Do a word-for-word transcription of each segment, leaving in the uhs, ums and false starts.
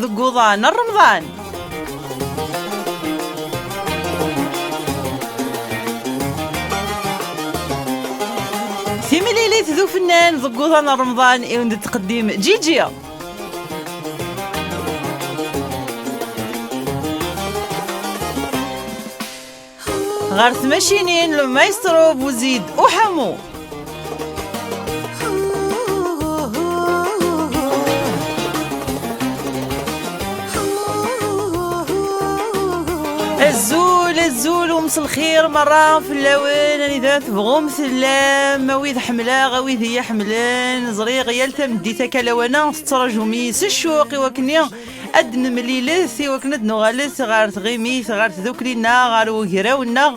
deg uḍan n Remḍan. Timlilit d ufennan deg uḍan n Remḍan i wen-d-tqeddim Gigi. Ɣer tmacinin, le maestro Buzid Uḥamu. Azul, azul, umselxir merra fell-awen, anida tebɣum tellam, a wid ḥemmleɣ, a wid iyi-ḥemmlen. Ẓriɣ yal tameddit akka lawan-a tettraǧum-iyi s ccuq i wakken ad d-nemlilet, i wakken ad d-nuɣalet ɣer tɣimit, ɣer tdukli-nneɣ, ɣer ugraw-nneɣ,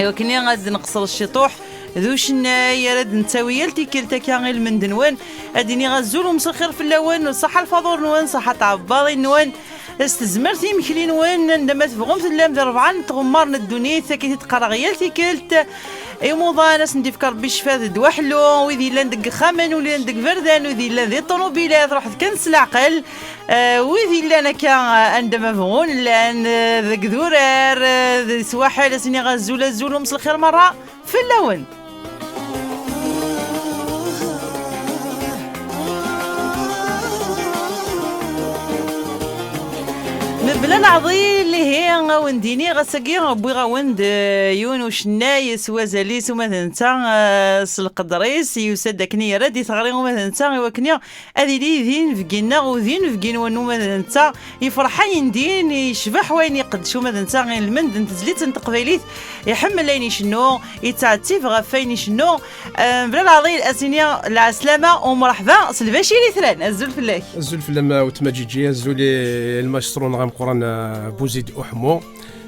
i wakken ad d-neqṣer ciṭuḥ d ucennay ara d-nettawi yal tikkelt akka i lmend-nwen. Ad d-iniɣ azul umselxir fell-awen, ṣaḥa lfaḍur-nwen, ṣaḥa tɛebbaḍin-nwen, s tezmert imekli-nwen, anda ma tebɣum tellam di rebɛa n tɣemmar n ddunit, akka i t-id-qqareɣ yal tikkelt. Imuḍan, ad sen-d-ifk Rebbi ccfa d ddwaḥlu, wid yellan deg yexxamen, wid yellan deg iberdan, wid yellan di ṭṭunubilat, ruḥet kan s leɛqel. Eh, wid yellan akka, eh, anda ma bɣun llan, eh, deg idurar, eh, di swaḥel, ad sen-iniɣ azul, azul, umselxir merra fell-awen. Mebla leɛḍil, ihi, a wen-d-iniɣ, ass-agi wwiɣ-awen-d, eh, yiwen ucennay s wazal-is, uma d netta, eh, s leqder-is, yusa-d akken yerra-d i teɣri uma d netta, i wakken ad yili d inebgi-nneɣ u d inebgi-nwen, uma d netta, yefreḥ ayen din, yecbeḥ wayen iqeddec, uma d netta, i lmend n tezlit n teqbaylit, iḥemmel ayen icennu, yettɛettib ɣef wayen icennu. Eh, mebla leɛḍil, ad s-iniɣ lɛeslama u mreḥba s Lbacir Itran. Azul fell-ak. Azul fell-am, a weltma Gigi, azul i lmaestro-nneɣ ameqqran, eh, Buzid Uḥemmu.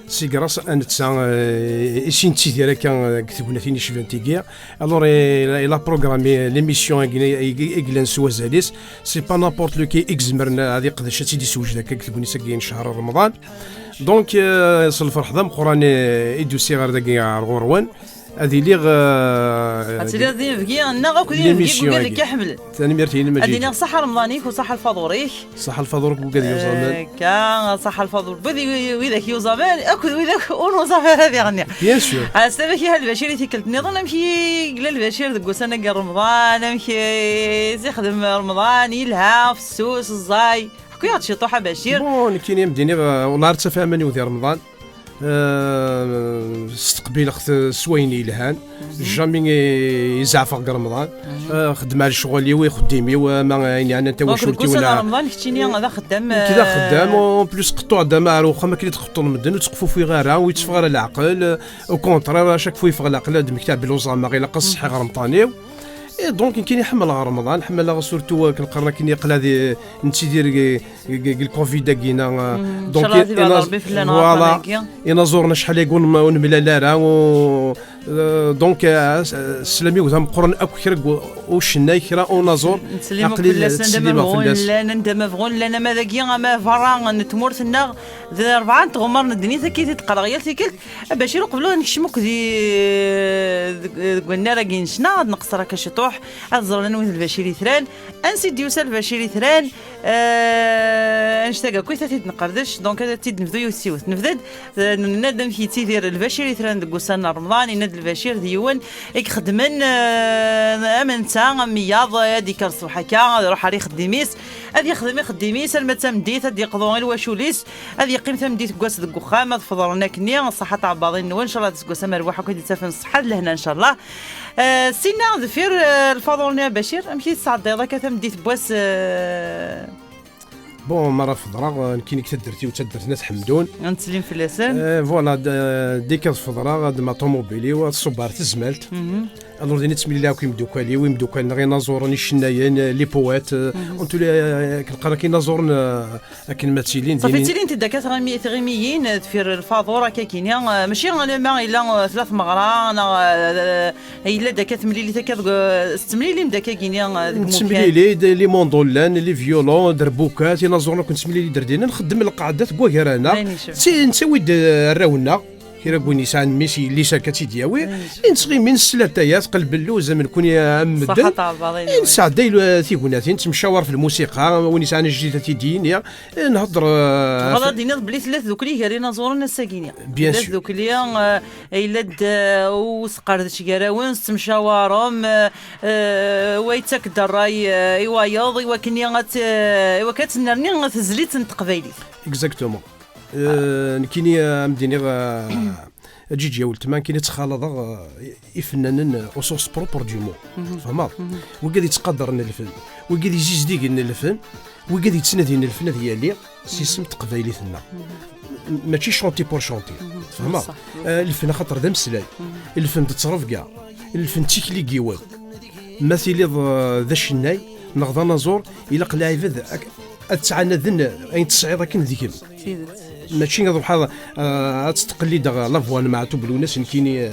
Si grâce à netta, eh, i sin nettidir akka, eh, deg tegnatin icban tigi. Alors, il, il a programmé l'émission i, i, i yellan s wazal-is. C'est pas n'importe lequel i izemren ad iqdec, ad tt-id-isewjed akka deg tegnit-agi n ccher Remḍan. Donc, eh, s lferḥ d ameqqran, eh, i d-usiɣ ar dagi ar ɣur-wen. Ad iliɣ, eh, ad tiliḍ d inebgi, neɣ akk d inebgi n l'émission-agi. Wigad i k-iḥemmlen. Tanemmirt-inem a Gigi. Ad iniɣ ṣaḥa Remḍan-ik u ṣaḥa lfaḍur-ik. Ṣaḥa lfaḍur n wigad yuẓamen. Akka, ṣaḥa lfaḍur n wid, widak yuẓamen, akked widak ur nuẓam ara diɣenni. Bien sûr. Ass-a, amek iha Lbacir i tikkelt nniḍen, amek i yella Lbacir deg ussan-agi n Remḍan, amek i s-ixdem Remḍan, yelha, fessus, ẓẓay? Ḥku-yaɣ-d ciṭuḥ a Bacir. Bon, nekkini am d-iniɣ, eh, wellah ar ttafeɣ iman-iw di Remḍan. Eh, steqbileɣ-t s wayen yelhan. Jamais i, i zeɛfeɣ deg Remḍan. Eh, xeddmeɣ lecɣal-iw, ixeddim-iw, ama ayen yeɛnan tawacult-iw. Donc, deg ussan n Remḍan, keččini d axeddam, nekk d axeddam, eh, en plus qeṭṭuɣ-d ama ar uxxam akken i d-qeṭṭun medden, ur ttqeffufiɣ ara, ur yetteffeɣ ara leɛqel. Au contraire, à chaque fois yeffeɣ leɛqel, ad d-mmektiɣ belluẓ ɛemma ɣileɣ ad ṣeḥḥiɣ remḍan-iw. Et donc, nekkini ḥemmleɣ Remḍan, ḥemmleɣ surtout, eh, akken qqaren akken yeqla di, nettidir deg, deg, deg le covid-agi-na, eh, donc, inchallah, ad ibeɛɛed Rebbi fell-aneɣ, voilà, aṭṭan-agi. Inaẓuren acḥal agi ur n-, ur nemlal ara, u-, eh, donc, eh, s-, sslam-iw d ameqqran akk kra n u-, ucennay, kra unaẓur. Nettsellim akk aql-i fell-asen, anda ma bɣun llan, anda ma bɣun llan, ama dagi, ama berra n tmurt-nneɣ, d rebɛa n tɣemmar n ddnit, akka i t-id-qqareɣ yal tikkelt. A Bacir, uqbel ad nekcem akk di, deg, deg wannar-agi n ccna, ad nqeṣṣer akka ciṭuḥ, ad ẓren anwa i d Lbacir Itran, ansi d-yusa Lbacir Itran, eh, annect-agi akk i t-id-nqerdec, donc ad t-id-nebdu yiwet s yiwet. Nebda-d, eh, nenna-d amek yettidir Lbacir Itran deg wussan n Remḍan, yenna-d Lbacir d yiwen i ixedmen, eh, am netta, am wiyaḍ, ad ikker ṣṣbeḥ akka, ad iruḥ ar ixeddim-is, ad yexdem ixeddim-is, alma d tameddit, ad d-yeqḍu i lwacul-is, ad yeqqim tameddit n wass deg uxxam, ad feḍren akkenni, ṣṣeḥḥa tɛebbaḍin-nwen, ncallah d aseggas amerbuḥ akk i d-ittafen ṣṣeḥḥa d lehna, ncallah. Eh, sinna deffir, eh, lfaḍur-nni a Bacir, amek i tesɛeddayeḍ akka tameddit n wass, eh? Bon, mi ara feḍreɣ, eh, nekkini deg taddart-iw d taddart n At Ḥemdun. Ad nettsellim fell-asen. Eh, voilà, d-, deg ad feḍreɣ, ad ma ṭumubil-iw, ad ṣubbeɣ ar tezmalt. Mhm. Alors, din i ttemliliɣ akk imeddukal-iw, imeddukal-nneɣ, inaẓuren, icennayen, eh, les poètes, eh, en tout cas, eh, akken qqaren akk inaẓuren, eh, akken ma ttilin. Safi, din ttilint-d akka tɣimi-, tɣimiyin, eh, deffir lfaḍur, akka kini, eh, mačči alamma yella, eh, tella tmeɣra, neɣ, eh, yella-d akka temlilit akka deg, eh, tettemlilim-d akka kini, eh, deg imukan? Nettemlili-d, les mandolins, les violons, derbukat, inaẓuren akk nettemlili-d ar din, nxeddem lqaɛdat deg wagar-aneɣ. Ayen icebḥen. Nttawi-d, eh, arraw-nneɣ. Kra n win yesɛan mmi-s, yelli-s akka ad tt-id-yawi. I nettɣimi, nesla ttayat, qelbelluz, am nekkuni, am medden. I nesɛedday tignatin, nettemcawar f lmusiqa, win yesɛan ajdid ad t-id-yini. I nhedder, eh, Tebɣiḍ ad d-tiniḍ belli tella tdukli gar inaẓuren ass-agi-ni? Bien sûr. Tella tdukli, eh, yella-d, eh, usqerdec gar-awen, tettemcawarem, eh, eh, wa yettak-d ṛṛay, eh, i wayeḍ, i wakken ad t-, eh, i wakken ad tennerni tezlit n teqbaylit. Exactement. Eh, nekkini, eh, am d-iniɣ, eh, a Ǧiǧi, a weltma, nekkini ttxalaḍeɣ, eh, ifennanen, eh, au sens propre du mot. Tfehmeḍ? Wigad yettqadaren lfen, wigad yezizdigen lfen, wigad yettnadin lfen ad yali s isem n teqbaylit-nneɣ. M-, mačči chanter pour chanter. Tfehmeḍ? Eh, lfen axaṭer d ameslay. Lfen d ttrebga. Lfen d tikli n yiwen. Ma tiliḍ, eh, d acennay neɣ d anaẓur, ilaq lɛibad ak-, ad ttɛanaden ayen tesɛiḍ akken deg-m. Tidet. Mačči ad ruḥeḍ, eh, ad tettqellideɣ la voix n Meɛtub Lwennas, nekkini, eh,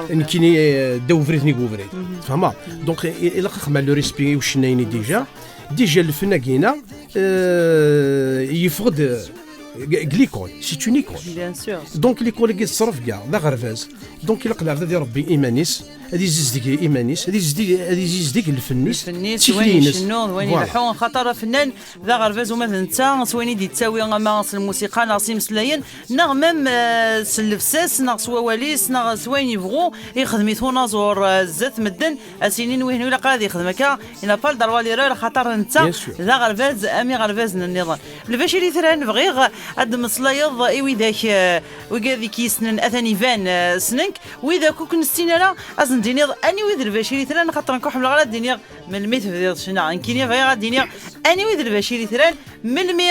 nekkini, eh, ddaw ubrid-nni deg ubrid. Tfehmeḍ? Donc, i-, ilaq ad xemmeɣ le respect i ucennay-nni déjà. Déjà lfen-agi-ina, eh, yeffeɣ-d, eh, deg l'école. C'est une école. Bien sûr. Donc l'école-agi d ttrebga, d aɣerbaz. Donc ilaq lɛebd ad irebbi iman-is, ad izizdeg iman-is, ad izizdeg, ad izizdeg lfen-is, lfen-is, d wayen icennu, d wayen ileḥḥu, xaṭer afennan d aɣerbaz uma d netta, s wayen i d-yettawi ama s lmusiqa neɣ s imeslayen, neɣ même, eh, s llebsa-s, neɣ s wawal-is, neɣ s wayen yebɣu, ixdem-it unaẓur, eh, zdat medden, ad s-inin wihin ilaq ad ixdem akka, il n'a pas le droit à l'erreur, xaṭer netta d aɣerbaz am iɣerbazen nniḍen. Lbacir Itran, bɣiɣ ad d-meslayeḍ i widak, eh, wigad i k-yessnen, atan iban, eh, ssnen-k, wid akk ur k-nessin ara, ad sen-d-tiniḍ aniwi d Lbacir Itran, xaṭer nekk ur ḥemmleɣ ara ad d-iniɣ melmi tebdiḍ ccna. Nekkini bɣiɣ ad d-iniɣ aniwi d Lbacir Itran, melmi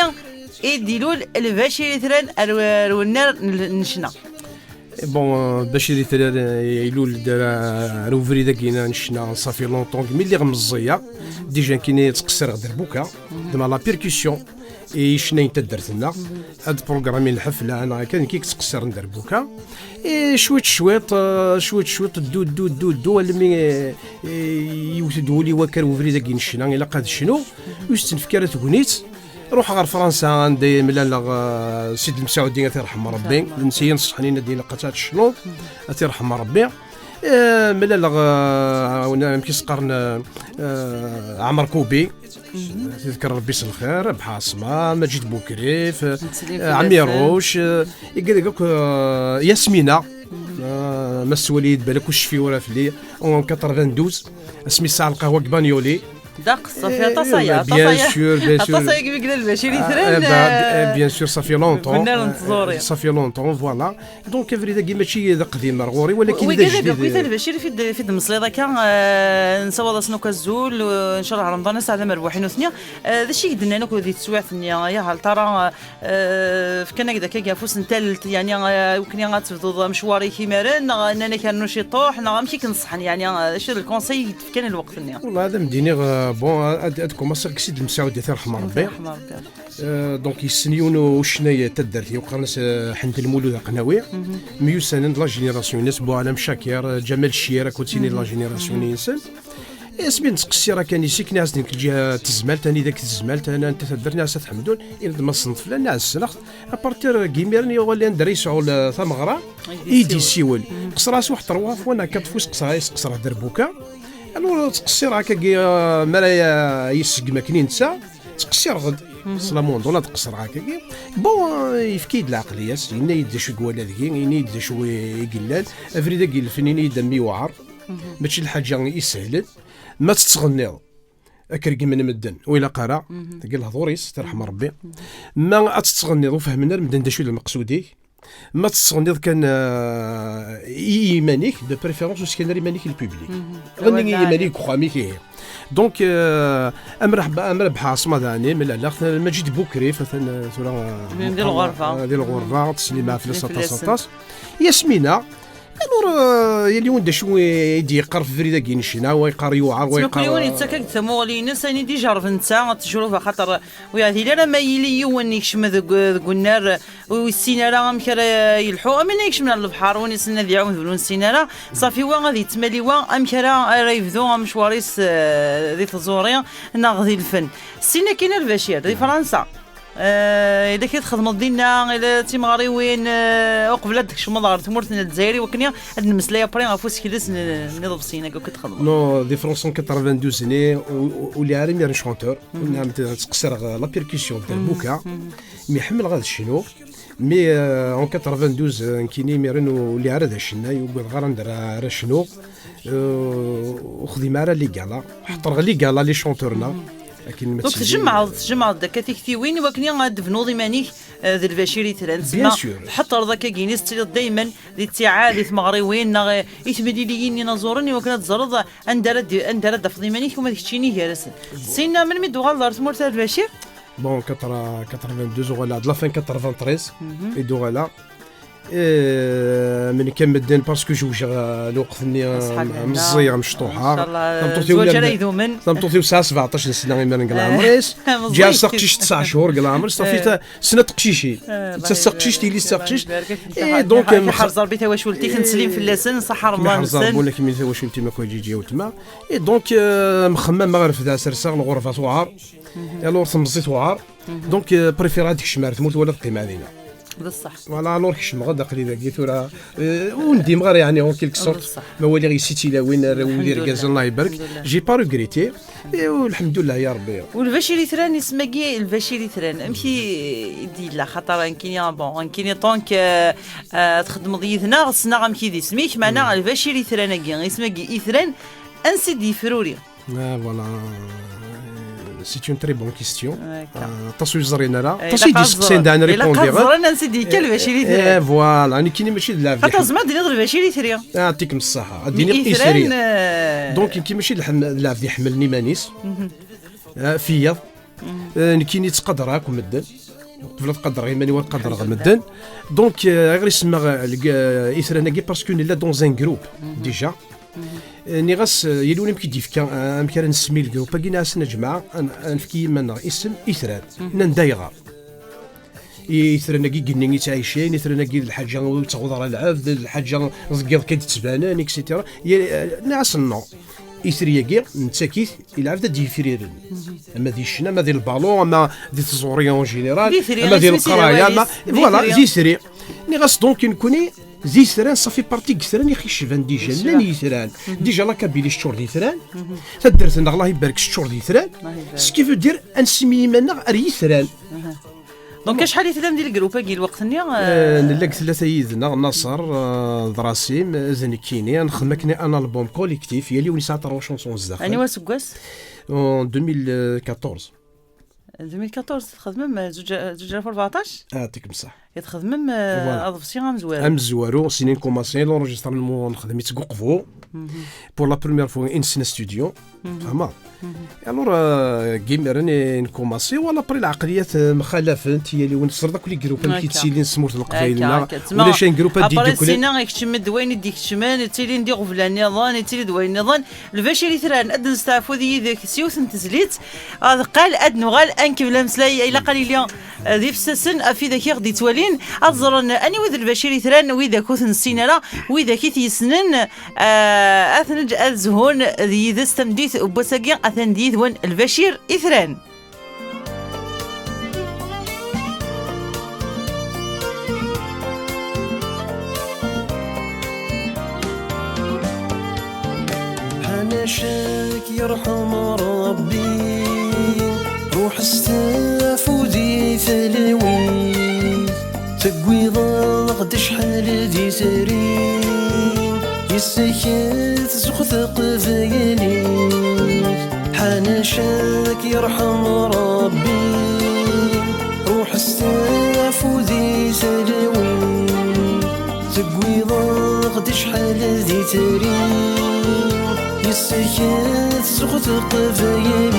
i d-ilul Lbacir Itran ar, ar wennar n, n ccna. Bon, euh, Bacir Itran, euh, ilul-d ar, ar ubrid-agi n ccna, ça fait longtemps, mi lliɣ meẓẓiya. Déjà nekkini ttqessireɣ derbuka, de la percussion. I ccna n taddart-nneɣ, ad programmin lḥefla, neɣ akka, nekk i yettqessiren derbuka. I cwiṭ, cwiṭ, eh, cwiṭ, cwiṭ, ddu, ddu, ddu, ddu, almi, eh, eh, yewwet-d wul-iw akka ar ubrid-agi n ccna, ilaq ad cnuɣ, ur s-ttnefk ara tegnit. Ruḥeɣ ɣer Fransa, anda i mlaleɣ, eh, Sidi Lemsaɛudi, ad t-irḥem Rebbi. D netta i yenṣeḥen, yenna-d ilaq ad tecnuḍ, ad t-irḥem Rebbi. Eh, mlaleɣ, eh, amek i s-qqaren, eh, eh, Ɛmer Kubi, tedker Rebbi s lxir, Rebḥa Ɛaṣma, Maǧid Bukrif, eh, Ɛmiruc, eh, igad akk, eh, Yasmina, eh, ma s-twali balak ur tecfi ara fell-i, en quatre-vingt-douze, asmi tesɛa lqahwa deg Banyoli. Daqs, ça fait aṭas aya, aṭas aya. Bien sûr, bien sûr. Aṭas aya deg mi yella Lbacir Itran, eh, bah, eh, bien sûr, ça fait longtemps. Bnal n tẓuri. Ça fait longtemps, voilà. Donc, abrid-agi mačči d aqdim ar ɣur-i, walakin d ajdid. Wigad akk, wid Lbacir, fi d-, fi d-meslayeḍ akka, eh, nessawaḍ-asen akk azul, eh, ncalleh Remḍan ass-a d amerbuḥ i nutni. Eh, d acu i k-d-nnan akk di teswiɛt-nni? Ya hal tara, eh, fkan-ak-d akka afus n tallelt, yeɛni, eh, akken ad tebduḍ amecwar-ik imaren, neɣ nnan-ak rnu ciṭuḥ, neɣ amek i k-neṣḥen, yeɛni, eh, d acu d lkunṣay i k-d-fkan i lweqt-nni? Wallah, ad am-d-iniɣ, eh, bon, ad, ad kumaṣiɣ deg Sidi Lemsaɛudi, ad t-irḥem Rebbi. Ad t-irḥem Rebbi. Euh, donc, yessen yiwen ucennay n taddart-iw, qqaren-as, euh, Ḥend Lmulud Aqnawi. Myussanen d la génération-ines, Buɛlam Cakir, euh, Ǧamal Ccir, akked sin la génération-nsen. Asmi nettqessir akan yes-i, nniɣ-as d nekk lǧiha n tezmalt, anida-k tezmalt, ana anta taddart, nniɣ-as At Ḥemdun, yenna-d ma tessneḍ fell-i, nniɣ-as ssneɣ-t. À partir n yimir-nni, yuɣal anda ara yesɛu l-, tameɣra, i yi-d-yessiwel. Qesreɣ-as waḥed trois fois neɣ quatre fois, qesreɣ-as, qesreɣ derbuka. Alors, ttqessireɣ akkagi, euh, mi ara, euh, yesseggem akken i netta. Ttqessireɣ-d s la mondole, ad qessreɣ akkagi. Bon, euh, yefka-yi-d lɛeqliya-s, yenna-yi-d d acu i iwala deg-i, yenna-yi-d d acu i, i yellan. Abrid-agi n lfen, yenna-yi-d a mmi yewɛer. Mačči d lḥaǧa isehlen. Ma tettɣenniḍ, ad k-regmen medden, ur ilaq ara. Deg lehdur-is, ad t-irḥem Rebbi. Ma ad tettɣenniḍ, ur fehmen ara medden d acu i d lmeqsud-ik. Ma tettɣenniḍ kan, euh, i yiman-ik, de préférence, ur skan ara iman-ik i le public. Ɣenni i yiman-ik deg uxxam-ik, ihi. Donc, euh, am Raḥba-, am Rabeḥ Ɛaṣma daɛni, mlaleɣ-t, Maǧid Bukrif, atan, euh, tura, euh, di lɣerba. Euh, di lɣerba, ttsellim fell-as aṭas, aṭas. Yasmina, alors, euh, yal yiwen d acu i d-yeqqar f ubrid-agi n ccna, wa yeqqar yewɛer, wa yeqqar, kul yiwen yettak-ak-d tamuɣli-ines, ayen i d-ijerreb netta, tejruba, xaṭer ur yeɛdil ara ma yili yiwen yekcem deg, deg unnar, ur yessin ara amek ara yelḥu, am win yekcmen ar lebḥer, win yessnen ad iɛum d win ur nessin ara, ṣafi wa ad yettmali wa, amek ara, ara yebdu amecwar-is, eh, di tẓuri neɣ di lfen. Ssin akkin a Lbacir, di Fransa. Eh, yella kra txedmeḍ dinna, ila d timeɣriwin, eh, uqbel ad d-tkecmeḍ ɣer tmurt n Lezzayer, i wakken ad nemmeslay après ɣef usekles n, n iḍebsiyen-agi akk i txedmeḍ. Non, di France en quatre-vingt-douze-nni, u-, u-, ur lliɣ ara imir n chanteur. Ur lliɣ ara, ttqeṣṣireɣ la percussion, d derbuka. Mi ḥemmleɣ ad cnuɣ. Mi, euh, en quatre-vingt-douze, euh, nekkini imiren ur lliɣ ara d acennay, ur ugadeɣ ara ad ara, ara cnuɣ. Euh, ur xdimeɣ ara les galas. Ḥeṭṭreɣ les galas, les chanteurs-nneɣ. Akken ma Donc ttili. Tjemɛeḍ, tjemɛeḍ-d akka tiktiwin i wakken ad d-tebnuḍ iman-ik, eh, d Lbacir Itran. Bien sûr. Tḥeṭṭreḍ akka gini, tettiliḍ daymen di ttiɛad, di tmeɣriwin, neɣ, eh, i temliliyin n yinaẓuren, i wakken ad teẓreḍ anda ara d-, anda ara d-tafeḍ iman-ik uma d keččini gar-asen. Sinna, melmi d-tuɣaleḍ ɣer tmurt a Lbacir? Bon, quatre-vingts, quatre-vingt-douze, uɣaleɣ-d la fin quatre-vingt-treize i d-uɣaleɣ. Eh, mi nekka medden, parce que zewǧeɣ, eh, lweqt-nni, eh, meẓẓiyeɣ, mecṭuḥeɣ. Tameṭṭut-iw zzwaǧ ara idumen. Tameṭṭut-iw tesɛa sebɛeṭac n sna imiren deg leɛmer-is. Ǧǧiɣ-as taqcict tesɛa cchur deg leɛmer-is, ṣafi ta-, snat teqcicin. Netta d taqcict, yelli-s d taqcict. Et donc, eh, ḥerz Rebbi tawacult-ik, nettsellim fell-asen, ṣaḥa Rebbi-nsen. Ḥerz Rebbi-nnek, mi tawacult-im akk a Ǧiǧi a weltma. Et donc, eh, mxemmameɣ refdeɣ, serseɣ lɣerba tuɛer. Alors temẓi tuɛer. Donc, euh, préféré ad kecmeɣ ar tmurt wala ad qqimeɣ dinna. D ṣṣeḥ. Voilà, alors kecmeɣ-d, aql-i dagi tura, euh, ur ndimeɣ ara, yeɛni, en quelque sorte. D ṣṣeḥ. Ma waliɣ yessi tilawin, arraw d irgazen, Allah ibarek. Alḥemdulillah. J'ai pas regretté. Et, oh, lḥemdulillah, ya Rebbi. U Lbacir Itran, isem-agi, Lbacir Itran, amek i, i d-yella? Xaṭer nekkini, ah, bon, nekkini tant que, euh, euh, txeddmeḍ yid-neɣ, ssneɣ amek i d isem-ik, meɛna Lbacir Itran-agi, isem-agi Itran, ansi d-yefruri? Ah, voilà. Euh, c'est une très bonne question. D'accord. Euh, aṭas ur yeẓrin ara. Eh, aṭas i d-iseqsayen, da, ad ṛipundiɣ. Ilaq ad ẓren ansi d-yekka Lbacir Itran. Eh, voilà. Nekkini mačči d lɛebd. Xaṭer iḥemmel- tzemreḍ ad d-tiniḍ Lbacir Itri. Ah, yeɛṭikem ṣṣeḥa. Ad d-tiniḍ Itri. Itran, eh, donc, nekkini mačči d lḥem-, d lɛebd iḥemmlen iman-is. Eh, fiyyaḍ. Eh, nekkini ttqadareɣ akk medden. Qbel ad qadreɣ iman-iw, ad qadreɣ medden. Donc, eh, ayɣer i semmaɣ, eh, leg-, eh, Itran-agi, parce que nella dans un groupe, déjà. Eh, nniɣ-as, eh, yal win amek i d-yefka, eh, amek ara nesmi lgrup-agi, nniɣ-asen, a ǧemɛa, ad n-, ad nefk i yiman-nneɣ isem Itran. Nnan-d ayɣer? Itran-agi i yenni i ttɛicin, itran-agi d lḥaǧa ur yettɣuḍ ara lɛebd, d lḥaǧa deg yiḍ kan i d-ttbanen, et cetera. Ye-, eh, nniɣ-asen non. Itri-agi, nettak-it i lɛebd ad d-yifriren. Ama di ccna, ama di lbalon, ama di tẓuri en général, ama di leqraya, ama, voilà, d itri. Nniɣ-as donc, nekkni, d itran, ça fait partie n yitran i ɣ-icban déjà. Llan yitran. Déjà la Kabylie teččur d itran. Taddart-nneɣ, Allah ibarek, teččur d itran. Ce qui veut dire, ad nesmi iman-nneɣ ar yitran. Donc, acḥal i tellam di lgrup-agi lweqt-nni? Eh, nella deg tlata yid-neɣ, Naṣer, eh, d Rasim, eh, d nekkini, ad nexdem akken un album collectif, yal yiwen yesɛa trois chansons zdaxel. Aniwa aseggas? En deux mille quatorze. Deux mille quatorze, txedmem, eh, zuǧ, zuǧ alaf u rbeɛṭac? Ah, yeɛṭikem ṣṣeḥ. I txedmem, eh, voilà, aḍebsi amezwaru. Amezwaru, sinin kumaṣi, l'enregistrement nexdem-itt deg Uqbu. Pour la première fois, in sna studio. Tfehmeḍ? Et alors, euh, deg imiren i nkumaṣi, wala après lɛeqliyat, euh, mxalafent, yal yiwen teẓriḍ akk les groupes amek i ttilin s tmurt n Leqbayel, neɣ ulac un groupe ad d-iddukklen. Après sina, ikeččem-d wayen i d-ikeččmen, ttilin d iɣeblan nniḍen, ittili d wayen nniḍen. Lbacir Itran, ad nesteɛfu d yid-k s yiwet n tezlit. Ad qqal, ad nuɣal, ad nkemmel ameslay, ilaq ad nili, eh, d ifessasen ɣef widak i ɣ-d-ittwalin, ad ẓren aniwa i d Lbacir Itran, widak ur t-nessin ara, widak i t-yessnen, eh, ad t-neǧǧ ad zhun d yid-s tameddit n wass-agi, atan d yid-wen Lbacir Itran. Ḥanac-ak yerḥem Ṛebbi, ruḥ steɛfu di talwit, teggiḍ-aɣ-d acḥal d itri, yis-k tzuxx teqbaylit. Ḥanac-ak yerḥem Ṛebbi, ruḥ steɛfu di talwit, teggiḍ-aɣ-d acḥal d itri, yis-k tzuxx teqbaylit.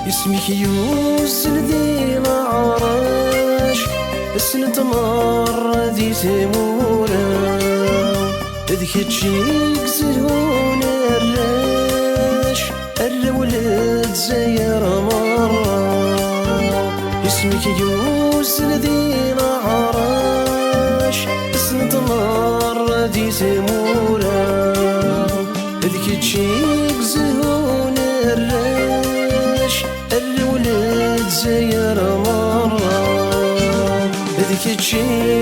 Isem-ik yuzzel di leɛrac, ssnen-t merra di tmura. D kečč i yezhun arrac, arraw n Lezzayer. Isem-ik yuzzel di leɛrac, ssnent merra di tmura. D kečč i yezhun arrac, arraw n Lezzayer merra. D kečč i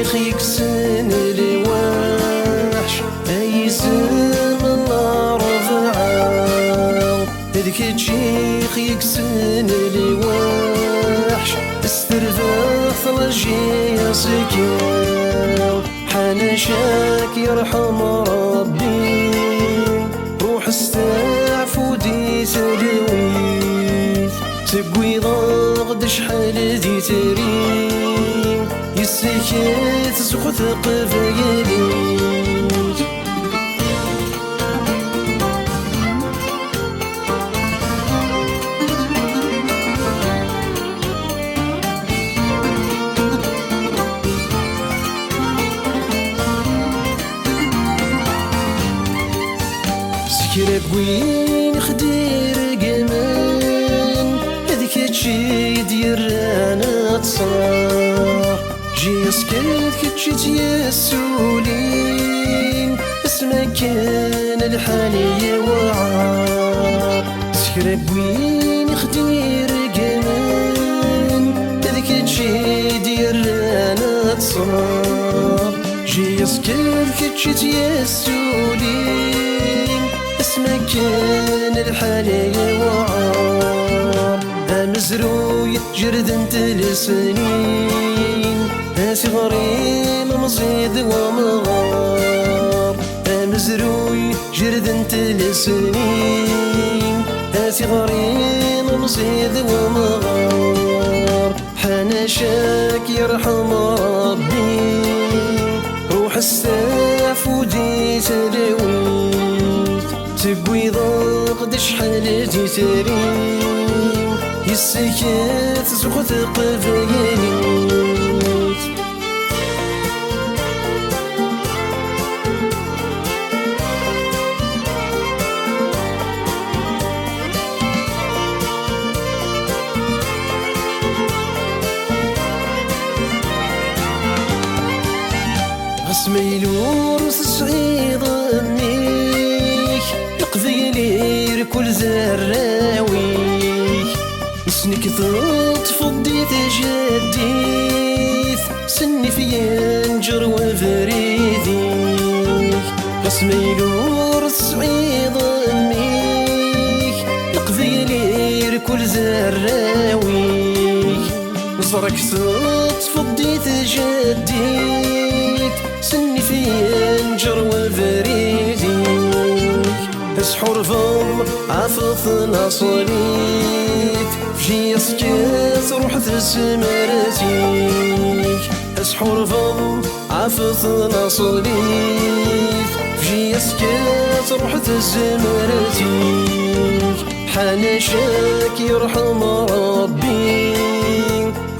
ɣ-yekksen lwaḥc, ay izem n Larebɛa. D kečč i ɣ-yekksen lwaḥc, s terbaɛt la J S K. Ḥanac-ak yerḥem Ṛebbi, ruḥ steɛfu di talwit. Tewwiḍ-aɣ-d acḥal d itri, yes-k i tzuxx teqbaylit. S kra n win i ɣ-d-iregmen, d kečč i d-yerran ad ṭṭseɣ. Jiskel d kečč i tt-yessulin, asmi akken lḥal yewɛer. S kra n win i ɣ-d-iregmen, d kečč i d-yerran ad ṭṭseɣ. Jiskel d kečč i tt-yessulin, asmi akken lḥal yewɛer. Amezruy Jerdent lesnin, a tiɣri n umẓid d wamɣar. Amezruy, jerdent lesnin, a tiɣri n umẓid d wamɣar. Ḥanac-ak yerḥem Ṛebbi, ruḥ steɛfu di talwit. Tewwiḍ-aɣ-d acḥal d itri, yes-k i tzuxx teqbaylit. Ɣas ma yella ur tesɛiḍ mmi-k, Leqbayel irkul d arraw-ik. Isem-ik teṭṭfeḍ di tjaddit, s nnif yenǧer webrid-ik. Ɣas ma yella ur tesɛiḍ mmi-k, Leqbayel irkul d arraw-ik. Ẓer-k teṭṭfeḍ di tjaddit, s nnif yenǧer webrid-ik. Asḥurbeḍ ɣef tnaṣlit, fji-yas kan truḥ tezmert-ik. Asḥurbeḍ ɣef tnaṣlit, fji-yas kan truḥ tezmert-ik. Ḥanac-ak yerḥem Ṛebbi,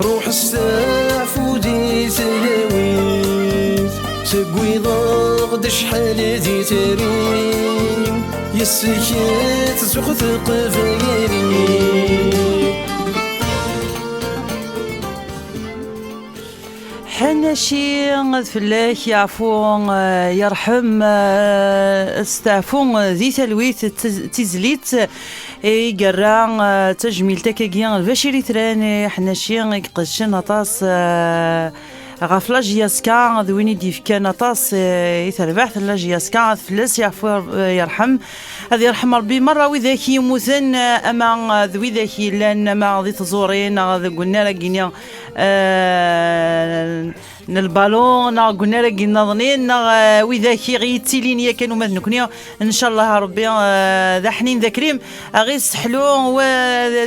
ruḥ steɛfu di tlawit. Tewwiḍ-aɣ-d acḥal d itri, yes-k i tzuxx teqbaylit. Ḥanaci ad fell-ak yeɛfu, eh, yerḥem, eh, steɛfu, eh, di talwit, tiz-, tizlit, eh, i yerra, eh, tajmilt akkagi, Lbacir Itran, eh, Ḥanaci, i iqeddcen aṭas, eh, ɣef la J S K, d win i d-yefkan aṭas, eh, i terbaɛt n la J S K, ad fell-as yeɛfu, eh, yerḥem. Ad yerḥem Ṛebbi merra widak yemmuten, eh, ama, eh, d widak yellan, ama di tẓuri, neɣ deg unnar-agi-nni, eh, n lbalun, neɣ deg unnar-agi nniḍen-in, neɣ, eh, widak i ɣ-yettilin yakan uma d nekni. Ncallah Ṛebbi, eh, d aḥnin d akrim, a ɣ-isseḥlu, wa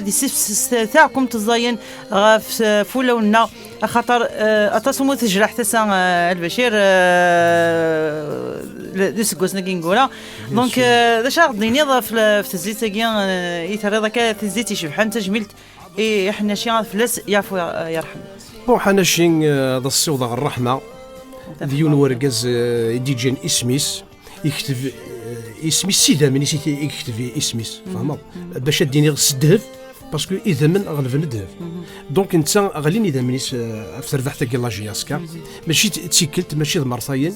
d isifses taɛkumt ẓẓayen ɣef, eh, fulawen-nneɣ. Axaṭer, eh, aṭas umi tejreḥ tasa, eh, a Lbacir, eh, d iseggasen-agi ineggura. Donc, eh, d acu ara ɣ-d-tiniḍ ɣef l-, ɣef tezlit-agi, eh, i terriḍ akka tizlit icebḥen, tajmilt i Ḥanaci, ad fell-as yeɛfu, eh, yerḥem? Bon, Ḥanaci, eh, ad as-ssiwḍeɣ ṛṛeḥma. D yiwen wergaz, eh, i d-yeǧǧan isem-is, yekteb, eh, isem-is s idammen-is i t-, i yekteb isem-is, tfehmeḍ? Bac ad d-iniɣ s ddheb, Parce que idammen ɣelben ddheb. Donc netta ɣlin idammen-is, euh, ɣef terbaɛt-agi n la J S K. Mačči d tikkelt, mačči d mertayen,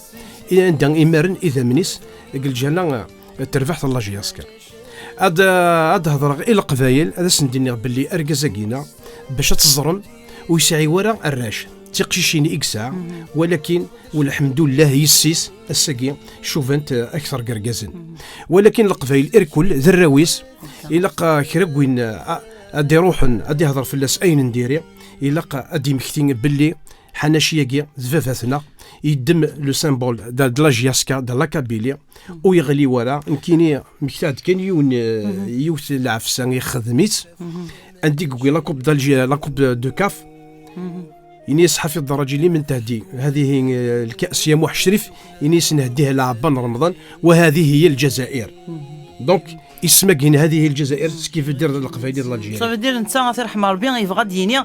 i anda imaren idammen-is deg lǧala, euh, n terbaɛt n la J S K. Ad, ad hedreɣ i Leqbayel, ad asen-d-iniɣ belli argaz-agi-ina, bac ad teẓrem, ur yesɛi wara arrac. D tiqcicin i yesɛa, walakin, welḥemdullah, yessi-s, ass-agi, cubant, eh, akter n yergazen. Walakin Leqbayel irkul d arraw-is, ilaq, eh, kra n win, eh, a-, ad d-iruḥen, ad d-ihder fell-as ayen n diri, ilaq ad d-imekti belli Ḥanaci-agi d baba-tneɣ, yeddem le symbole de, de la J S K, de la Kabylie, ur yeɣli wara. Nekkini mektaɣ-d kan yiwen, eh, yiwet n lɛefsa ixdem-itt. Anda i yewwi la coupe d'Alger, la coupe de, de caf. Ini-as ḥafi ddaraǧi li min tehdi hadihi, eh, lkaɛs ya Muḥ Crif. Ini-as nheddiha la Ɛebban Remḍan, wa hadihi hiya Lǧazair. Donc, isem-agi n hadihi Lǧazair, ce qui veut dire Leqbayli d Lalǧiri. Ça veut dire netta, ad t-irḥem Rebbi, yebɣa ad d-yini,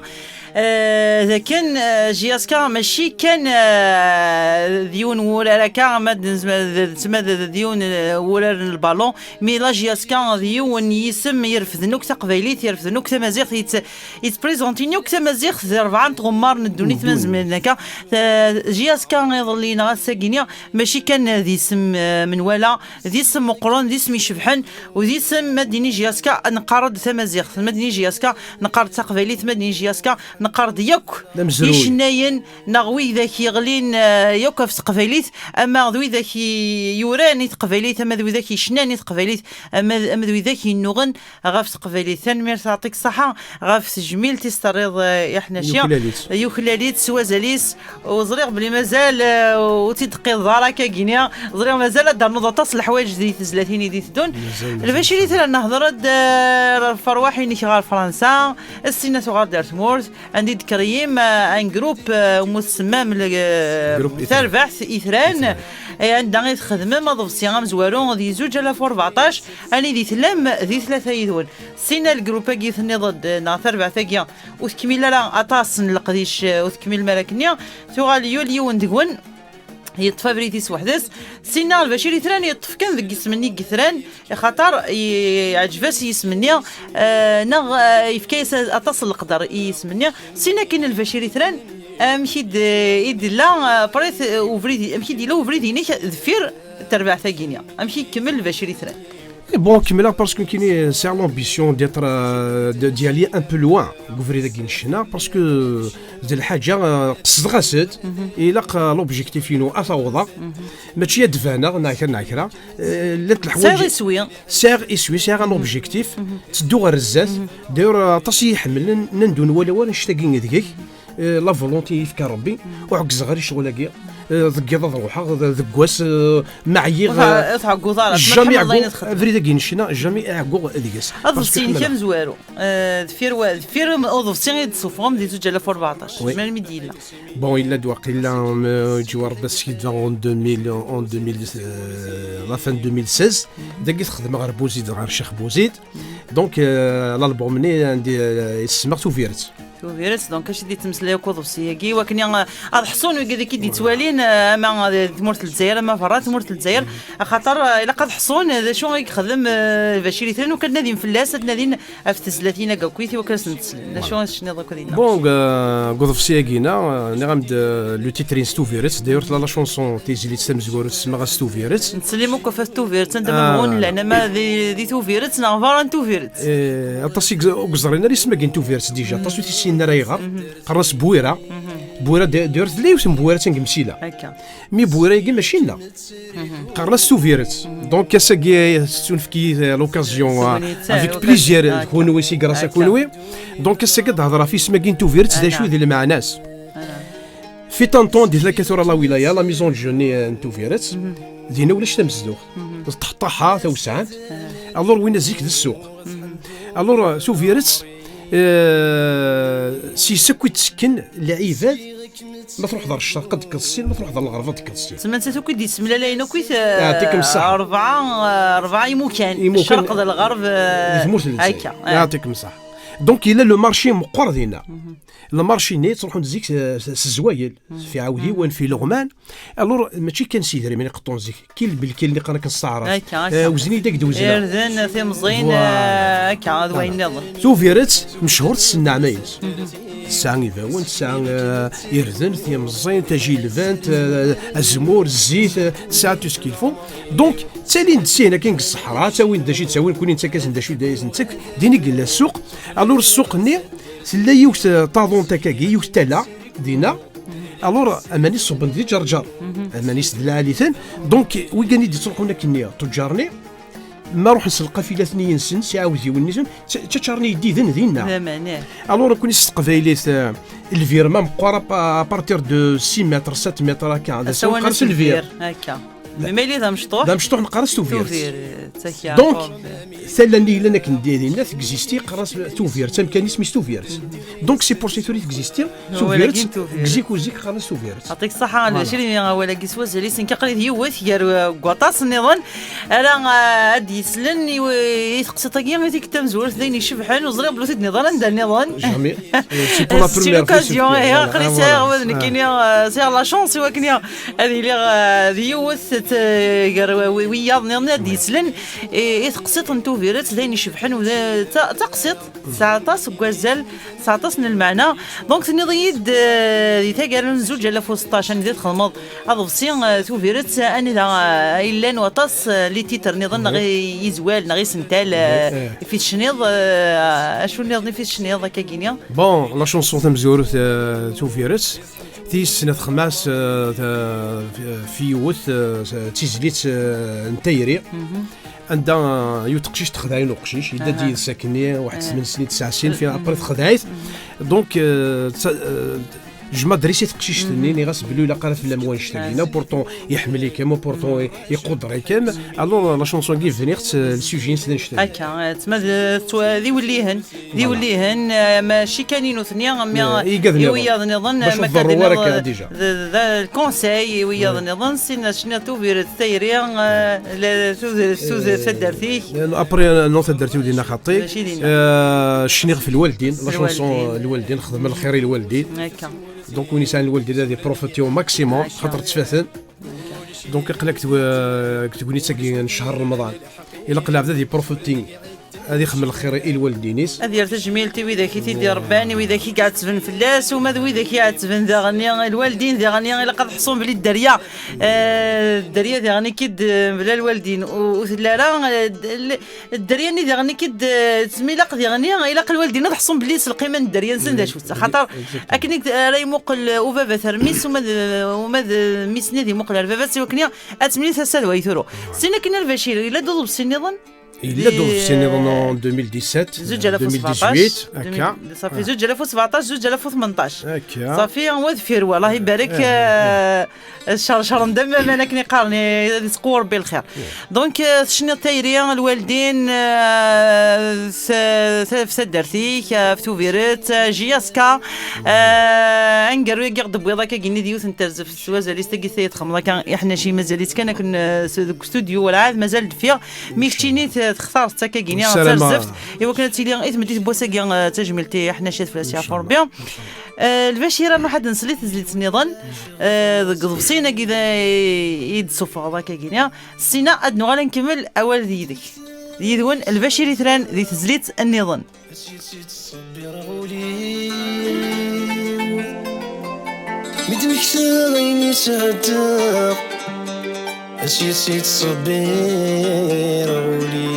eh, d akken, eh, J S K mačči kan, eh, d yiwen wurar akka, ma d, ma d, ma d, d yiwen, eh, wurar n lbalon, mais la J S K d yiwen n yisem irefden akk taqbaylit, irefden akk tamaziɣt, yett-, yettprésentin akk tamaziɣt di rebɛa n tɣemmar n ddunit, ma nezmer akka. Ta-, J S K iḍelli neɣ ass-agi-ni, mačči kan d isem, eh, menwala, d isem meqqren, d isem icebḥen, u d isem, ma d-nini J S K, neqqar-d tamaziɣt, ma d-nini J S K, neqqar-d taqbaylit, ma d-nini J S K, neqqar-d yakk icennayen, neɣ widak yeɣlin, eh, yakk ɣef teqbaylit, ama d widak i yuran i teqbaylit, ama d widak yecnan i teqbaylit, ama d, ama d widak yennuɣen ɣef teqbaylit. Tanemmirt, yeɛṭik ṣṣeḥḥa ɣef tejmilt i s-terriḍ, eh, i Ḥnaci. Yuklal-itt. Yuklal-itt s wazal-is, u ẓriɣ belli mazal, eh, ur tt-id-teqqideḍ ara akka gini. Ẓriɣ mazal ad d-ternuḍ aṭas n leḥwayeǧ di tezlatin i d-iteddun. Mazal, mazal. Lbacir Itran, nehder-d, eh, ɣef rrwaḥ-inek ɣer Fransa, syin ad tuɣaleḍ ar tmurt, anda i d-tkeryem, eh, un groupe, eh, umi tsemmam le, eh, Groupe Itran. Tarbaɛt Itran, Itran. Eh, anda i txedmem aḍebsi amezwaru di zuǧ alaf u rbeɛṭac, anida i tellam di tlata yid-wen. Syin lgrup-agi tenniḍ-d, neɣ tarbaɛt-agi, ur tekmil ara aṭas n leqdic, ur tekmil mi ara k-nni, tuɣal yal yiwen deg-wen yeṭṭef abrid-is weḥd-s. Syin Lbacir Itran yeṭṭef kan deg yisem-nni n Itran, axaṭer i-, iɛǧeb-as yisem-nni, eh, neɣ, eh, yefka-yas aṭas n leqder i yisem-nni. Syin akin Lbacir Itran, amek i d-, i d-illa, eh, prit, eh, ubrid, amek i d-illa ubrid-inek deffir terbaɛt-agi-nni? Amek i ikemmel Lbacir Itran? Et bon, kemmleɣ parce que kini, c'est l'ambition d'être, euh, de, d'y aller un peu loin, deg ubrid-agi n ccna, parce que, euh, d lḥaǧa, euh, qesdeɣ-as-d, ilaq, euh, l'objectif-inu ad t-awḍeɣ, mačči ad d-baneɣ, neɣ kra, neɣ kra. Euh, llant leḥwayeǧ. Sɛiɣ iswi. Sɛiɣ iswi, sɛiɣ un objectif, ttedduɣ ɣer zdat. D'ailleurs, aṭas i yi-ḥemmlen, nnan-d ur nwala wara annect-agi deg-k. Eh, la volonté i yefka Rebbi, ur ɛeggzeɣ ara i ccɣel-agi. Eh, deg yiḍ ad ruḥeɣ, d-, deg wass, eh, ma ɛyiɣ, eh, ur tɛegguḍ ara, jamais ɛegguɣ, abrid-agi n ccna, jamais ɛegguɣ deg-s. Aḍebsi-inek amezwaru, eh, deffir wa-, deffir uḍebsi i d-tessufɣem di zuǧ alaf u rbeɛṭac, oui, melmi d-yella? Bon, yella-d waqila, eh, ǧewar Rebbi askidva en deux mille, en deux mille, eh, la fin de deux mille seize. Dagi t-xedmeɣ ɣer Buzid, ɣer Ccix Buzid. Donc, eh, l'album-nni andi, eh, i semmeɣ Tubiret. Tubiret, donc, acu i d-yettmeslay akk uḍebsi-agi, wakken, eh, ad ḥṣun wigad i d-yettwalin, eh, ama, eh, di tmurt n Lezzayer, ama berra tmurt n Lezzayer, axaṭer, eh, ilaq ad ḥṣun, eh, d acu i yexdem, eh, Bacir Itran, ukan ad nadin fell-as, ad nadin ɣef tezlatin-agi akkit, i wakken ad sen-teslen. D acu i tecniḍ akk dinna? Bon, eh, deg uḍebsi-agi-ina, eh, nniɣ-am-d, eh, le titre-ines Tubiret, d'ailleurs, tella la chanson, tizlit tamezwarut, semmeɣ-as Tubiret. Nettsellim akk ɣef Tubiret, anda ma, ah, nɣun llan, ama di, di Tubiret, neɣ berra n Tubiret. Eh, aṭas i gez-, ur yeẓrin ara isem-agi n Tubiret, déjà. Aṭas ur t-yessinen ara ayɣer. Qqaren-as Bwira. Bwira, d-, d'ailleurs, tella yiwet n Bwira, attan deg Msila. Akka. Mi Bwira-agi mačči nneɣ. Qqaren-as Tubiret. Donc, ass-agi, tettunefk-iyi, eh, l'occasion, eh, avec plaisir, d kunwi, si grâce à kunwi. Donc, ass-agi ad d-hedreɣ ɣef yisem-agi n Tubiret, d acu i d lmeɛna-s. Fi Ṭanṭon, di tlaka tura la wilaya, la maison de jeûne, eh, n Tubiret, dinna ulac tamezduɣt. D ṭeḥṭaḥa tawesɛant. Alors, winna zik d ssuq. Alors, Tubiret, eh, s-, yes akk i d-ttekken lɛibad, ma truḥeḍ ɣer ccerq ad d-tekkeḍ syin, ma truḥeḍ ɣer lɣerb ad d-tekkeḍ syin. Tsemma nettat akk i d-yessemlalayen akk i t-, Yeɛṭikem ṣṣeḥḥa. Rebɛa, eh, rebɛa imukan. Imukan. Ccerq d lɣerb, eh, di tmurt n Lezzayer. Akka, eh. Yeɛṭikem ṣṣeḥḥa. Donc, yella le marché meqqer dinna. Le marché-nni ttruḥun zik s, s, s zzwayel, fi Ɛawdiwen, fi Leɣman. Alors, mačči kan s yidrimen i qeṭṭun zik, kil belkil nni qqaren akken s taɛrabt. Akka, akka. Eh, wzen-iyi-d ak-d-wezneɣ. Irden, timẓin, voilà, eh, akka, d wayen nniḍen. Tubiret, mechur s nneɛma-ines. Tesɛa ibawen, tesɛa, eh, irden, timẓin, tajilbant, eh, azemmur, zzit, eh, tesɛa tout ce qu'il faut. Donc, ttalin-d sin akin deg ṣṣeḥra, ttawin-d d acu i ttawin, kuni nettak-asen d acu i d-, i sen-nettak, din i yella ssuq. Alors, ssuq-nni, tella yiwet, eh, taḍunt akkagi, yiwet tala, dinna. Alors, aman-is ṣubben di Ǧerǧer, aman-is d lɛali-ten. Donc, wiggan i d-ittruḥun akkenni, tuǧǧar-nni, ma ruḥen s lqafilat-nni-nsen, s iɛawdiwen-nni-nsen, tt-, ttaččaren iyeddiden dinna. D aman, eh. Alors, akkenni s teqbaylit, eh, lvirma meqqar à pa-, à partir de six mètres, sept mètres, akka. D asawen qqaren-as lvir. Lvir, akka. Mais ma yella d amecṭuḥ? D amecṭuḥ neqqar-as tubirt. Tubirt, akka. Donc, tala-nni yellan akken di dinna, tegizisti, qqaren-as tubirt, amkan isem-is tubirt. Donc, c'est pour ça tura tegizisti, tubirt, zik u zik qqaren-as tubirt. Yeɛṭik ṣṣeḥḥa, voilà. Lbacir, imi awal-agi s wazal-is, nekk aql-i d yiwet gar, uh, waṭas nniḍen. Ara, uh, ad d-yeslen i, i teqsiṭ-agi, i tikkelt tamezwarut, d ayen icebḥen, ur ẓriɣ belli ur t-id-nniḍ ara anda nniḍen. Jamais. Euh, c'est pour la première fois, c'est l'occasion, eh, voilà, aql-i sɛiɣ, voilà, nekkini, uh, sɛiɣ la chance i wakken ad iliɣ, uh, d yiwet, uh, gar wi-, wiyaḍ nniḍen ad d-yeslen i, i teqsiṭ n Tubiret, d ayen icebḥen, u d ta-, taqsiṭ. Tesɛa aṭas n wazal, tesɛa aṭas n lmeɛna. Donc, tenniḍ-iyi-d, eh, di taggara n zuǧ alaf u seṭṭac, anida txedmeḍ aḍebsi, eh, Tubiret, eh, anida, eh, ay llan waṭas, eh, les titres nniḍen, neɣ i-, izwal, neɣ isental, eh, i fi tecniḍ, eh, acu nniḍen i fi tecniḍ, akkagini? Bon, la chanson tamezwarut, eh, Tubiret, tis snat xmas, eh, ta-, fi yiwet, eh, d tizlit, eh, n tayri. Anda, uh, yiwet teqcict texdeɛ yiwen uqcic, yedda-d yid-s akkenni, waḥed tmen snin, tesɛa sin, fi après texdeɛ-it. Donc, euh, tsa-, euh, jmaḍ-d i teqcict-nni, nniɣ-as belli ur ilaq ara fell-am wannect-agi. Pourtant, iḥemmel-ikem, pourtant, i-, iquder-ikem. Alors, la chanson-agi bniɣ-tt, euh, le sujet-ines d annect-agi. Akka, eh, tma d, d iwellihen. D iwellihen, eh, mačči kan i nutni, mi i wiyaḍ nniḍen, bac ur tḍerru ara akka, déjà. D, d, d lkonsey i wiyaḍ nniḍen, sin acniḍ Tubiret, tayri, eh, la, tudert, tudert, taddart-ik. Eh, après, eh, non, taddart-iw dinna xaṭi. Mačči dinna. Eh, cniɣ ɣef lwaldin, la chanson, eh, lwaldin, xdem lxir i lwaldin. Akka. Donc, win yesɛan lwaldin ad iprofiti au maximum, xaṭer ttfaten. Donc, aql-ak deg tegnit-agi n ccher Remḍan. Ilaq lɛebd ad iprofiti, ad ixdem lxir i lwaldin-is. Ad yerr tajmilt i widak i t-id-irebban, i widak i iɛettben fell-as, uma d widak i iɛettben daɣen i lwaldin, daɣen ilaq ad ḥṣun belli dderya, eh, dderya daɣen i k-id, eh, bla lwaldin, ur, ur telli ara, eh, d-, l-, dderya-nni daɣen i k-id, eh, tesmi ilaq daɣen, ilaq lwaldin ad ḥṣun belli s lqima n dderya-nsen d acu-tt. Axaṭer akken i ara imuqel, eh, ubabat ar mmi-s, uma d, uma d mmi-s-nni ad imuqel ar baba-s, i wakken ad temlil tasa d way turu. Sin akken a Lbacir, yella-d uḍebsi nniḍen? Yella-d uḍebsi nniḍen en deux mille dix-sept, zuǧ alaf u sbeɛṭac, deux mille dix-huit, akka. Safi, zuǧ alaf u sbeɛṭac, zuǧ alaf u tmenṭac. Akka. Safi, wa deffir wa, Allah ibarek, eh, ccer, ccer n dam aman akken iqqaren, eh, ad isqu Rebbi lxir. Donc, eh, tecniḍ tayri, lwaldin, eh, s-, s-, f taddart-ik, eh, f Tubiret, eh, J S K, eh, aneggaru-agi i ɣ-d-tewwiḍ akka, gini d yiwet n terzeft s wazal-is tagi tayet xemḍ akka, iḥnaci mazal-itt kan akken, eh, s-, deg studio, werɛad mazal deffir. Mi keččini t-, textareḍ-tt akka gini, d tarzeft, i wakken ad tili i tmeddit n wass-agi, eh, d tajmilt i ḥnaci ad fell-as yeɛfu Rebbi. Eh, Lbacir, ad nruḥ ad nsel i tezlit nniḍen, eh, deg iḍebsiyen-agi d-, i d-tessufɣeḍ akka gini. Sina ad nuɣal ad nkemmel awal d yid-k. D yid-wen Lbacir Itran di tezlit nniḍen. Mi d-mmektiɣ ayen i sɛeddaɣ, ad s-yettṣebbir ul-iw.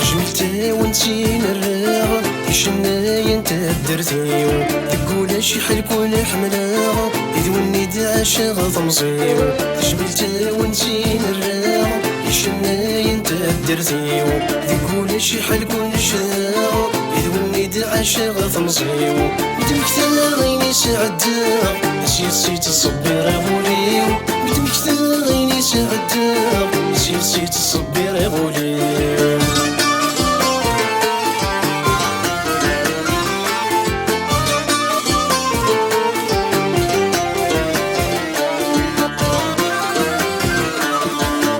Tajmilt-iw n tin rriɣ, icennayen taddart-iw, deg ulac iḥel kun ḥemmleɣ, d win i d-ɛaceɣ temẓi-w. Tajmilt-iw n tin rriɣ, icennayen taddart-iw, deg ulac iḥel kun cedhaɣ, d win i Ɛaceɣ temẓi-w, mi d-mmektiɣ ayen i sɛeddaɣ, s yes i yettṣebbir ul-iw. Mi d-mmektiɣ ayen i sɛeddaɣ, s yes i yettṣebbir ul-iw.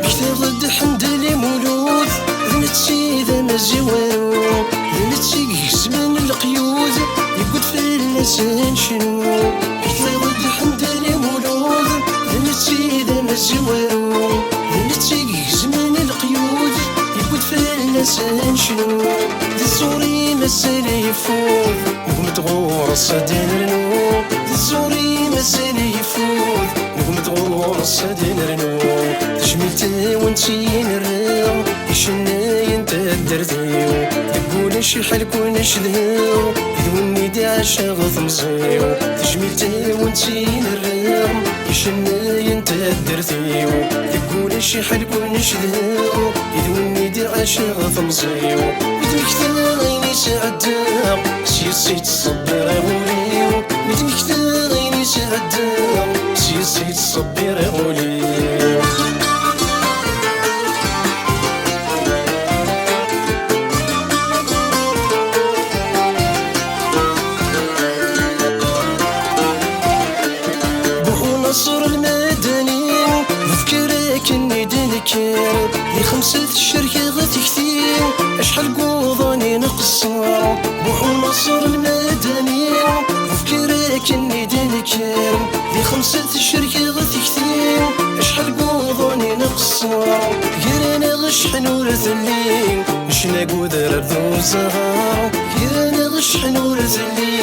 Mmektiɣ-d Ḥend Ali Mulud, d netta i d amaziwaru, d netta i igezmen leqyud, yewwi-d fell-as ad necnu. Mmektiɣ-d Ḥend Ali Mulud, d netta i d amaziwaru, d netta i igezmen leqyud, yewwi-d fell-as ad necnu. D ẓẓur-im ass-a la yeffud, negmet ɣur-s ad d-nernu. D ẓẓur-im ass-a la yeffud, negmet ɣur-s ad d-nernu. Tajmilt-iw netta i nerra, icennayen n taddart-iw. Deg ulac iḥelkun cedhaɣ, d win i d-ɛaceɣ temẓi-w. Tajmilt-iw netta i nerra, icennayen n taddart-iw. Deg ulac iḥelkun cedhaɣ, d win i d-ɛaceɣ temẓi-w. Mi d-mmektiɣ ayen i sɛeddaɣ, s yes i yettṣebbir ul-iw. Mi d-mmektiɣ ayen i sɛeddaɣ, s yes i yettṣebbir ul-iw. Buḥu Naṣer Lmadani, d ufekr akken i d-nekker, di xemsa tcerkeɣ tikti, acḥal n wuḍan i nqeṣṣer. Buḥu Naṣer Lmadani, d ufekr akken i d-nekker, di xemsa tcerkeɣ tikti, acḥal n wuḍan i nqeṣṣer. Gar-aneɣ cceḥn ur telli, ccna deg udrar d uzaɣar. Gar-aneɣ cceḥn ur telli,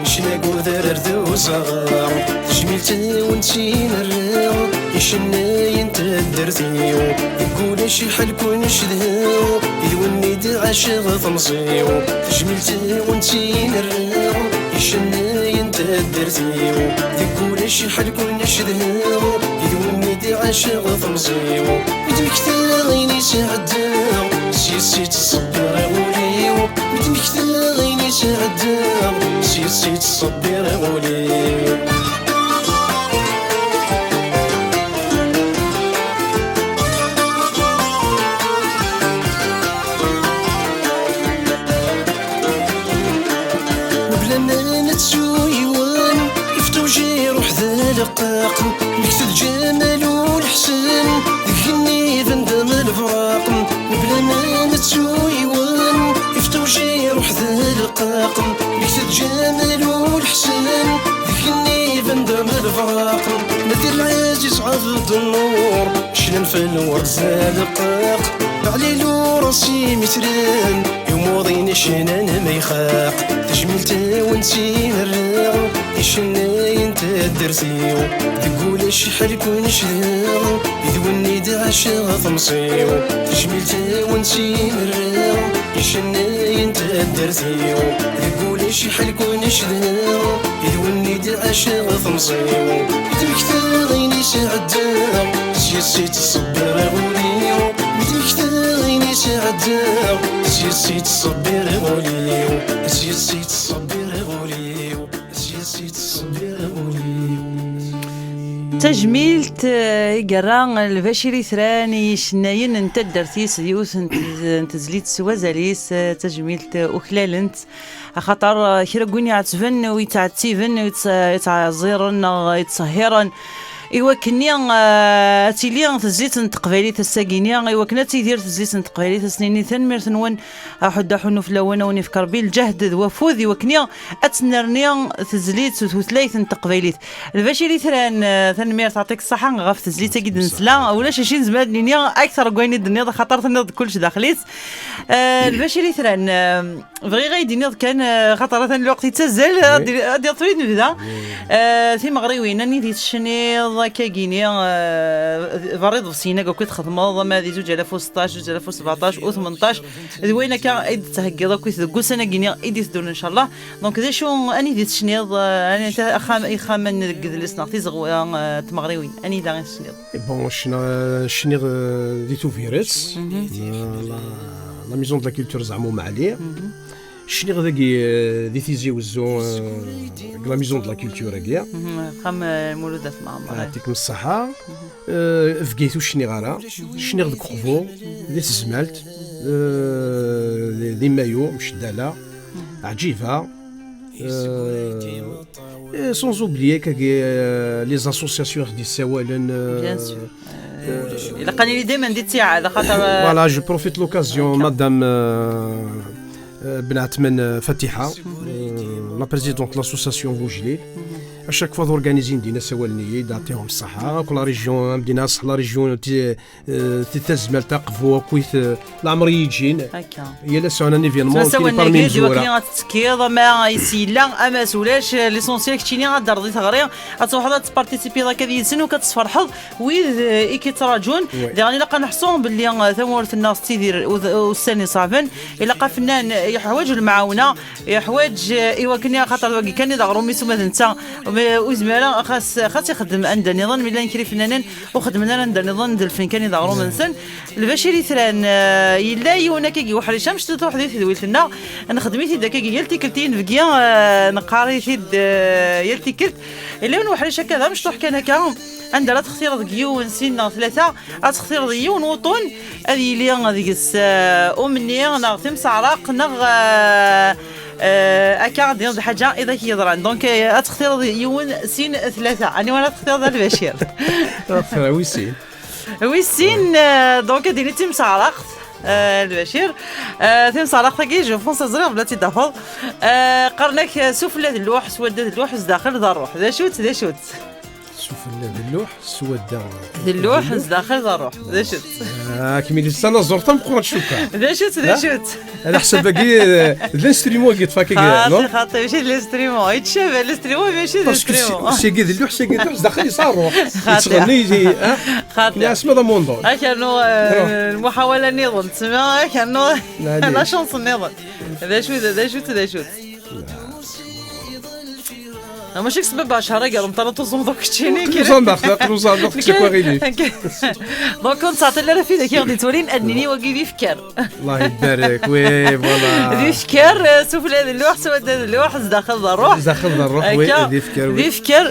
ccna deg udrar d uzaɣar. Tajmilt-iw netta i nerra, icennayen n taddart-iw. Deg ulac iḥelkun cedhaɣ, d win i d-ɛaceɣ temẓi-w. Tajmilt-iw netta i nerra, icennayen n taddart-iw. Deg ulac iḥelkun cedhaɣ, d win i d-ɛaceɣ temẓi-w. Mi d-mmektiɣ ayen i sɛeddaɣ, s yes i yettṣebbir ul-iw. Mi d-mmektiɣ ayen i sɛeddaɣ, s yes i yettṣebbir ul-iw. Mebla ma nettu yiwen, ifṭuj iruḥ d aleqqaq. Mmekti-d Ǧamal Ulḥsen, deg igenni iban d amelbraq. Mebla ma nettu yiwen, ifṭuj iruḥ d aleqqaq. Mmekti-d Ǧamal Ulḥsen, deg igenni iban d amelbraq. Ma d Lɛaziz Ɛebd Nnur, cnan fell-as d aleqqaq. Ɛli Luraṣi mi tran, i umuḍin icnan ma ixaq. Tajmilt-iw netta i nerra, icennayen n taddart-iw. Deg ulac iḥelkun cedhaɣ, d win i d-ɛaceɣ temẓi-w. Tajmilt-iw netta i nerra, icennayen n taddart-iw. Deg ulac iḥelkun cedhaɣ, d win i d-ɛaceɣ temẓi-w. Mi d-mmektiɣ ayen i sɛeddaɣ, s yes i yettṣebbir ul-iw. Mi d-mmektiɣ ayen i sɛeddaɣ, s yes i yettṣebbir ul-iw. S yes i yettṣebbir ul-iw. S yes i yettṣebbir ul-iw. Tajmilt, eh, i yerra Lbacir Itran i yicennayen n taddart-is d yiwet n tez-, n tezlit s wazal-is, eh, tajmilt, eh, uklalent. Axaṭer, eh, kra n win iɛettben, u yettɛettiben, u yett-, yettɛeẓẓiren, neɣ yettṣehhiren, i wakken-nni, eh, ad tili tezlit n teqbaylit ass-agi-nni, i wakken ad tidir tezlit n teqbaylit, ad s-nini tanemmirt-nwen, aḥuddu aḥunnu fell-awen, ad wen-ifk Rebbi lǧehd d wafud, i wakken-nni ad tennerni tezlit d tutlayt n teqbaylit. Lbacir Itran, eh, tanemmirt, yeɛṭik ṣṣeḥḥa ɣef tezlit-agi d-nesla. Ulac acu i nezmer ad d-nini akter n wayen i d-tenniḍ, axaṭer tenniḍ-d kullec daxel-is. Eh, Lbacir Itran, eh, bɣiɣ ad yi-d-tiniḍ kan, eh, xaṭer atan lweqt yettazzal, ad d-, ad d-yaweḍ tura ad nebda. Eh, timeɣriwin, anida i tecniḍ akkagini, eh, berra iḍebsiyen akk i txedmeḍ, ama di zuǧ alaf u seṭṭac, zuǧ alaf u sbeɛṭac, u tmenṭac, d wayen akka i d-tettheggiḍ akkit deg ussan-agi-ni i d-iteddun, ncallah. Donc, d acu, anida i tecniḍ, eh, anita axxam, ixxamen deg yidles neɣ tizɣwa, eh, n tmeɣriwin, anida i tecniḍ? Bon, cna-, cniɣ, eh, di Tubiret, eh, la, la Maison de la Culture Zaɛma Umeɛli. Mhm. Cniɣ dagi, eh, di Tizi Wezzu, eh, deg la Maison de la Culture-agi. Mhm, axxam, eh, Lmulud At Mɛemmer. Ɛṭikem ṣṣeḥḥa. Eh, Bgayet ur cniɣ ara. Cniɣ deg Uqbu, di Tezmalt, eh, di, di Mayu, Mceddala, Ɛǧiba. Eh, eh, sans oublier kagi, eh, les associations i ɣ-d-yessawalen, eh, Bien sûr. Eh, ilaq ad nili daymen di ttiɛad, axaṭer, eh, Voilà, je profite l'occasion, madame, eh, eh, Ben Ɛetman, eh, Fatiḥa, eh, la présidente de l'association Bujlil. À chaque fois d'organiser din asawal-nni, d ɛṭihum ṣṣeḥḥa, akk la région, am din as la région ti-, eh, ti Tazmalt, Aqbu, akkit, eh, leɛmer i yi-ǧǧin. Akka. Yal ass sɛan un événement, Ttmasawalen-agi, parmi d imezwura. Iwakken ad tettekkiḍ, ama is yella, ama s ulac, eh, l'essentiel keččini ad d-terreḍ i teɣri, ad truḥeḍ ad tparticipiḍ akka yid-sen, u ad tesferḥeḍ wid, eh, i k-yettraǧun. Oui. Diɣen ilaq ad neḥṣu belli, eh, tamurt-nneɣ tettidir u-, ussan iṣaben, ilaq afennan yeḥwaǧ lemɛawna, yeḥwaǧ, eh, i wakken, axaṭer d wagi kan i d aɣrum-is, uma d netta, um, ur yezmir ara, xas, xas ixeddem anda nniḍen, mi llan kra ifennanen ur xeddmen ara anda nniḍen, d lfen kan i d aɣrum-nsen. Lbacir Itran, eh, yella yiwen akkagi uḥric, am ctiṭ uḥd i tedwilt-nneɣ, nxeddem-it-id akkagi yal tikkelt i nebgi, eh, neqqar-it-id, eh, yal tikkelt. Yella yiwen uḥric akka d amecṭuḥ kan akka, anda ara textireḍ deg yiwen, sin neɣ tlata, ad textireḍ yiwen wuṭṭun, ad yili deg-s, eh, umenni, neɣ timseɛraq, neɣ, eh, eh, akka ad d-tiniḍ lḥaǧa i d ak-yeḍran. Donc, eh, ad textireḍ yiwen, sin, tlata. Aniwa ara textireḍ a Lbacir? Ad textireḍ wis sin. Wis sin, eh, donc ad d-tini d timseɛraqt, eh, Lbacir. Eh, timseɛraqt-agi, je pense, ẓriɣ bla tt-id-tafeḍ. Eh, qqaren-ak, eh, sufella d lluḥ, swadda d lluḥ, zdaxel d ṛṛuḥ. D acu-tt, d acu-tt? Sufella d lluḥ, swadda d lluḥ, zdaxel d ṛṛuḥ. D acu-tt? Ah, kemmini s tanaẓurt tameqqrant cukkeɣ. D acu-tt, d acu-tt? Ala ḥsab-agi, eh, d l'instrument-agi ṭṭfak-agi, xaṭi, non? Xaṭi, mačči d l'instrument. Yettcabi l'instrument, mačči d l'instrument. Parce que si-, sigi d lluḥ, sigi d lluḥ, zdaxel yesɛa ṛṛuḥ. Xaṭi. Yettɣenni, eh? Xaṭi. Asma d amundun. Ak rnu, eh, lmuḥawala nniḍen, tsemma, ak rnu la chance nniḍen. D acu, d acu, d acu? Ah, mačči ksbab ɛecṛa gar umṭan ad tuẓumeḍ akk keččini. Tuẓam daxel, tuẓam daxel, kečč akk aɣilif. Donc, ur nettɛeṭṭil ara f widak i ɣ-d-ittwalin, ad nini wagi d ifker. Allah ibarek, oui, voilà. D ifker, eh, sufella d lluḥ, swadda d lluḥ, zdaxel d ṛṛuḥ. Zdaxel d ṛṛuḥ, oui, d ifker, oui. D ifker.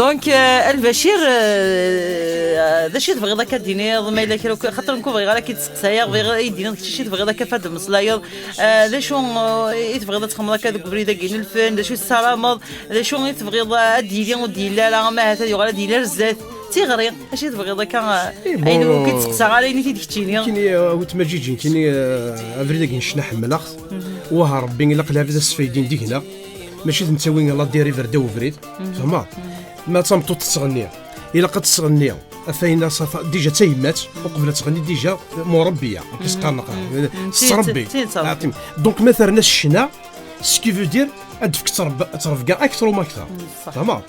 Donc, eh, a Lbacir, eh, d acu i tebɣiḍ akka d-tiniḍ, ma yella kra, xaṭer nekk ur bɣiɣ ara ad k-id-steqsayeɣ, bɣiɣ ad yi-d-tiniḍ kečč acu i tebɣiḍ akka f ad d-temmeslayeḍ, eh, d acu, eh, i tebɣiḍ ad txedmeḍ akka deg ubrid-agi n lfen, d acu i tessarameḍ, d acu i tebɣiḍ ad d-yili ur d-yelli ara, ama ahat ad yuɣal ad yili ar zdat. D tiɣri, acu i tebɣiḍ akka, eh, ayen ur k-id-steqsaɣ ara, ini-t-id keččini. Kini, eh, a weltma Ǧiǧi, kini, eh, abrid-agi n ccna ḥemmleɣ-t. Wah, Ṛebbi, ilaq lɛebd ad sfaydin deg-neɣ. Mačči d nettawi la dérive ar ddaw ubrid. Tfehmeḍ? Ma d tameṭṭut tettɣenni, ilaq ad tettɣenni ɣef wayen, déjà d tayemmat, uqbel ad tɣenni déjà muṛebbiya, akken s-qqaren, s ttṛebbi. Donc ma terna s ccna, ce qui veut dire ad d-tefk ttṛeb-, ttṛebga akter u makter. Tfehmeḍ?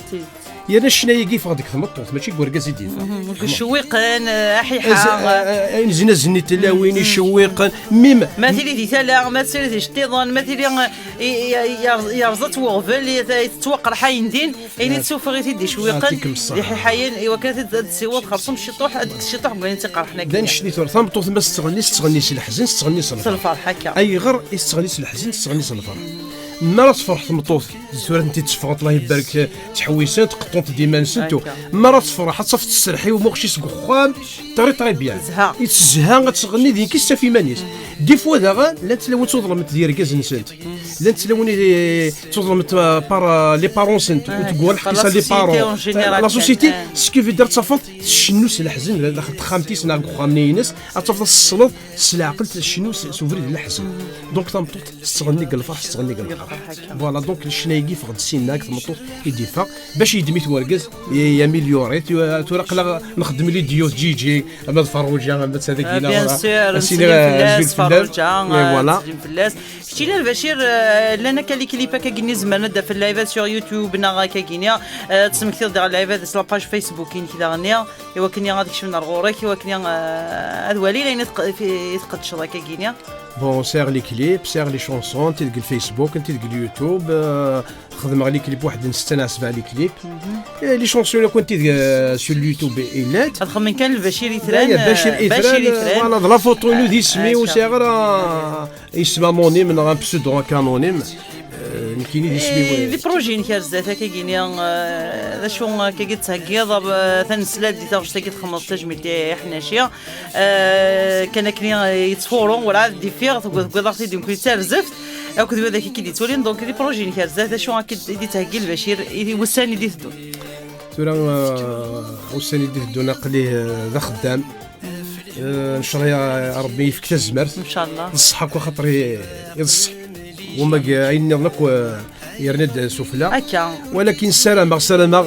Yerna ccna-agi yeffeɣ deg tmeṭṭut, mačči deg urgaz i d-yeffeɣ. Cewwiqen, eh, aḥiḥa. Ayen zinazen i tlawin, icewwiqen, mim. Ma tili di tala, ma tili di iceṭṭiḍen, ma tili, eh, i-, i-, yerẓ-, yerẓa-tt weɣbel, i-, i-, tettwaqerḥ ayen din, ayen i tessuffeɣ-it-id icewwiqen, d iḥiḥayen, i wakken ad t-, ad tessiweḍ xerṣum ciṭuḥ, ad d-, ciṭuḥ n wayen i tt-iqerḥen akka. D annect-nni tura, tameṭṭut ma tettɣenni, tettɣenni s leḥzen, tettɣenni s lferḥ. S lferḥ, akka. Ayɣer i tettɣenni s leḥzen, tettɣenni s lferḥ? Mi ara tefreḥ tmeṭṭut, tura tent-id-teffɣent, Allah ibarek, ttḥewwisent, qeṭṭunt-d iman-nsent. Mi ara tefreḥ, ad tafeḍ tserreḥ i umuɣec-is deg uxxam, très, très bien. Tezha. I tezha, ad tɣenni d nekk i tessaf iman-is. Des fois daɣen, llant tlawin tuḍlemt d yergazen-nsent. Llant tlawin, eh, tuḍlemt, eh, par, eh, les parents-nsent. Ur teggar lḥeqq-is les parents. La société, ce qui veut dire, ad tafeḍ tcennu s leḥzen daxel texxamt-is neɣ deg uxxam-nni-ines, ad tafeḍ tesleḍ s leɛqel tcennu s, s ubrid n leḥzen. Donc tameṭṭut tettɣenni deg lferḥ, tettɣenni deg lferḥ. Voilà, donc ccna-agi yeffeɣ-d sinna, deg tmeṭṭut i d-yeffeɣ, bac yeddem-it wergaz, i-, yamiliyuri-t. Tura aql-aɣ nxeddem les duos d Ǧiǧi, ama d Ferruǧa, ama d Sadagina. Bien sûr, nettsellim fell-as, Ferruǧa, nettsellim fell-as. Keččini a Lbacir, eh, llan akka les clips akka-gini zemren ad d-afen lɛibad sur YouTube neɣ akka-gini, eh, ad tesmektiḍ daɣen lɛibad s la page Facebook-inek daɣen-nni, i wakken ad kecmen ar ɣur-k, i wakken, eh, ad walin ayen i tq-, i tqeddceḍ akka-gini. Bon, sɛiɣ les clips, sɛiɣ les chansons, ti deg Facebook, ti deg YouTube, euh, xedmeɣ les clips waḥed n setta neɣ sebɛa les clips. Eh, les chansons, akk ti deg, euh, sur YouTube i llant. Ad xedmen kan Lbacir Itran, Daya, Bacir euh, Itran, Bacir euh, Itran. Voilà, d la photo-inu d isem-iw, ur sɛiɣ ara isem anonyme neɣ un pseudo anonyme. Euh, nekkini d isem-iw, Eh, d projet-inek ar zdat, akkagi-ni, euh, d acu akkagi d-ttheggiḍ, euh, tanesla di taɣect-agi txedmeḍ tajmilt i Ḥnaci. Euh, kan akken yettfuru, werɛad d-iffiɣ, tewwiḍ-aɣ-t-id nekkni d tarzeft, akked widak i k-id-yettwalin, donc di projet-inek ar zdat, acu akka i d-yettheggi Lbacir i wussan i d-iteddun? Tura, euh, ussan i d-iteddun aql-i, euh, d axeddam. Euh, ncallah ya Rebbi yefk tazmert. Ncallah. D ṣṣeḥ akk axaṭer i, i d ṣṣeḥ. Wama g-, ayen nniḍen akk, euh, yerna-d sufella. Akka. Walakin ssarameɣ, ssarameɣ,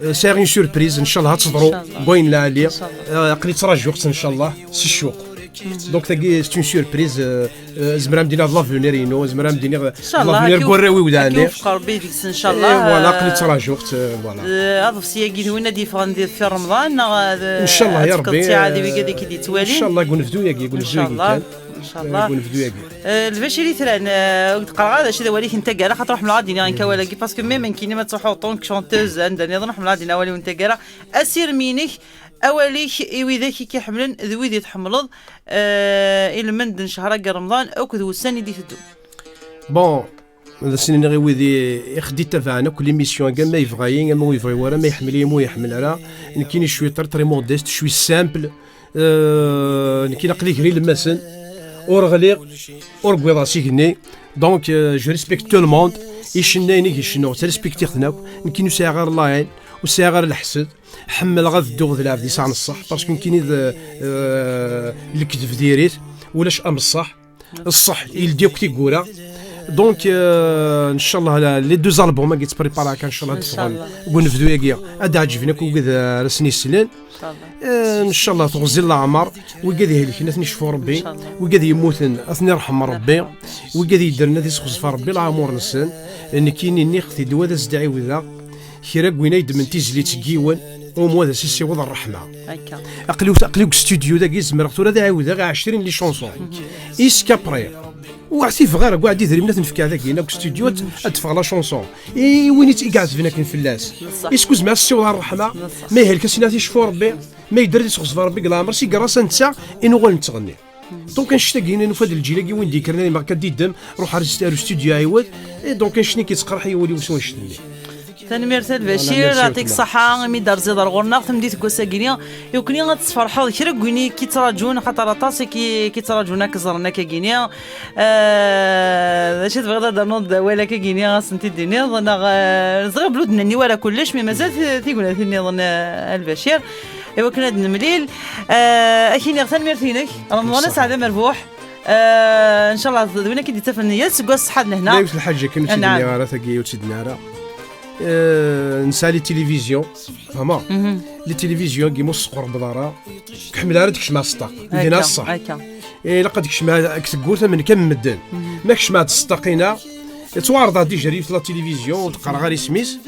euh, sɛiɣ une surprise, ncallah ad teḍru. Ncallah. Deg wayen lɛali. Ncallah. Euh, aql-i ttṛajuɣ-tt, ncallah, s ccuq. Donc, tagi, c'est une surprise, euh, euh, zemreɣ ad m-d-iniɣ d l'avenir-inu, zemreɣ ad m-d-iniɣ d Ncallah, l'avenir n warraw-iw daɣen. Ad k-iwfeq Rebbi deg-s, ncallah. Eh, voilà, aql-i ttṛajuɣ-tt, euh, voilà. Eh, aḍebsi-agi d win ad yeffɣen deffir Remḍan, neɣ, eh, Ncallah, ya Rebbi, ttiɛad i wigad i k-id-yettwalin? Ncallah, deg unebdu-agi, deg unebdu-agi kan. Ncallah. Eh, Lbacir Itran, eh, ur d-qqareɣ ara d acu d awal-ik n taggara, xaṭer ḥemmleɣ ad d-iniɣ nekk awal-agi, parce que même nekkini ma ttruḥuɣ en tant que chanteuse anda nniḍen, ḥemmleɣ ad d-iniɣ awal-iw n taggara. Asirem-inek, awal-ik i widak i k-iḥemmlen, d wid i tḥemmleḍ, eh, ilmend n ccehṛ-agi n Remḍan akked wussan i d-iteddun. Bon, ad asen-iniɣ i wid i, i ɣ-d-ittabaɛen akk l'émission-agi, ama yebɣa-yi, ama ur yebɣi wara, ama iḥemmel-iyi, ama ur iḥemmel ara, nekkini je suis très, très modeste, je suis simple, euh, nekkini aql-i gar ilemmasen, ur ɣliɣ, ur wwiḍeɣ s igenni, donc, euh, je respecte tout le monde, icennayen i icennu, ttrespektiɣ-ten akk, nekkini ur sɛiɣ ara la haine, ur sɛiɣ ara leḥsed, ḥemmleɣ ad dduɣ d lɛebd yesɛan ṣṣeḥ, parce que nekkini d, euh, lekdeb diri-t, ulac am ṣṣeḥ. Ṣṣeḥ yeldi akk tiggura. Donc, euh, ncallah, la, les deux albums-agi ttprépariɣ kan, ncallah, ad d-ffɣen deg unebdu-agi, ad d-ɛeǧben akk wigad ara sen-yeslen. Euh, ncallah, teɣzi n leɛmer, wigad ihelken ad ten-icfu Rebbi, wigad yemmuten ad ten-irḥem Rebbi, wigad yeddren ad isxezf Rebbi leɛmur-nsen. Nekkini nniɣ-t-id, wa d as-d-ɛiwdeɣ. Kra n win ay ddmen tizlit seg yiwen, umi ad as-issiweḍ ṛṛeḥma. Akka. Aql-i, aql-i deg studio dagi, zemreɣ tura ad ɛiwdeɣ ɛecrin n les chansons. Est-ce qu'après, ur ɛtibeɣ ara, deg waɛd idrimen ad ten-fkeɣ dagi, deg studio ad, ad d-teffeɣ la chanson. I win i tt-, i iɛetben akken fell-as. Est-ce que zemreɣ ad s-ssiweḍ ṛṛeḥma? Ma ihelk-as, ad t-icfu Rebbi, ma yedder ad isxezf Rebbi deg leɛmer-is, iger-as netta i nuɣal nettɣenni. Donc, annect-agi i nufa-d lǧil-agi win d-yekkren, ad imeɣ kan ad d-iddem, ruḥ ar, ar ustudyu ɛiwed. Et donc, annect-nni i k-yettqerḥi wul-iw s wannect-nni. Tanemmirt a Lbacir, yɛṭik ṣṣeḥḥa imi d-terziḍ ar ɣur-neɣ tameddit n wass-agi-ni. Nekkni ad tesferḥeḍ kra n win i k-ittraǧun, xaṭer aṭas i k-, i k-ittraǧun ad k-ẓren akkagi-ni. Eh, d acu tebɣiḍ ad d-ternuḍ d awal akkagi-ni, ad sen-t-id-tiniḍ, neɣ, eh, ẓriɣ belli ur d-nenni wara kullec, mi mazal ti-, tignatin nniḍen, eh, a Lbacir. Iwakken ad nemlil, eh, ad k-iniɣ tanemmirt-inek. Remḍan aseɛd amerbuḥ. Eh, ncallah d win akka i d-ittafen yal seg wass ṣṣeḥḥa d lehna. Yiwet lḥaǧa kan ur tt-id-nniɣ ara, tagi ur tt-id-nniɣ ara. Eh, nesɛa les télévisions, fehmeḍ? Les télévisions-agi ma ur s-tqerrbeḍ ara, ur k-ḥemmel ara ad tkecmeḍ s ṭṭaq. Ur din ara ṣṣeḥ. Akka. Eh, ilaq ad tkecmeḍ deg tewwurt am nekk am medden. Ma kecmeɣ-d s ṭṭaq-ina, ttwaɛerḍeɣ déjà yiwet la télévision, ur d-qqareɣ ara isem-is.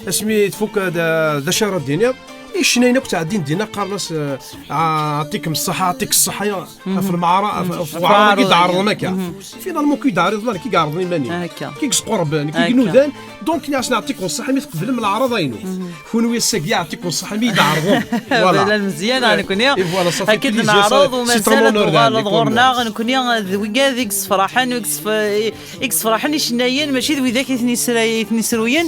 Asmi tfuk, d, d acu ara d-tiniḍ? Icennayen akk ttɛeddin dinna, qqaren-as, eh, "Ɛṭikem ṣṣeḥḥa, ɛṭik ṣṣeḥḥa, ɣef lmeɛra, ɣef, ɣef uɛraḍ i d-ɛerḍen akka." Finalement, ki d-ɛriḍen, ki iɛerḍen iman-im. Ki yesqurben, ki inudan. Donc, nniɣ-asen, "Ɛṭikem ṣṣeḥḥa, mi tqeblem leɛraḍ-inu." Kunwi ass-agi, ɛṭikum ṣṣeḥḥa mi yi-d-ɛerḍem. Voilà. Bla lmezyar, eh, nekkni akka i d-neɛreḍ, u mazal ad d-tuɣaleḍ ɣur-neɣ, nekkni d wigad i yessefraḥen, i yessef-, i yessefraḥen icennayen, mačči d widak i ten-yesra-, i ten-yesruyen.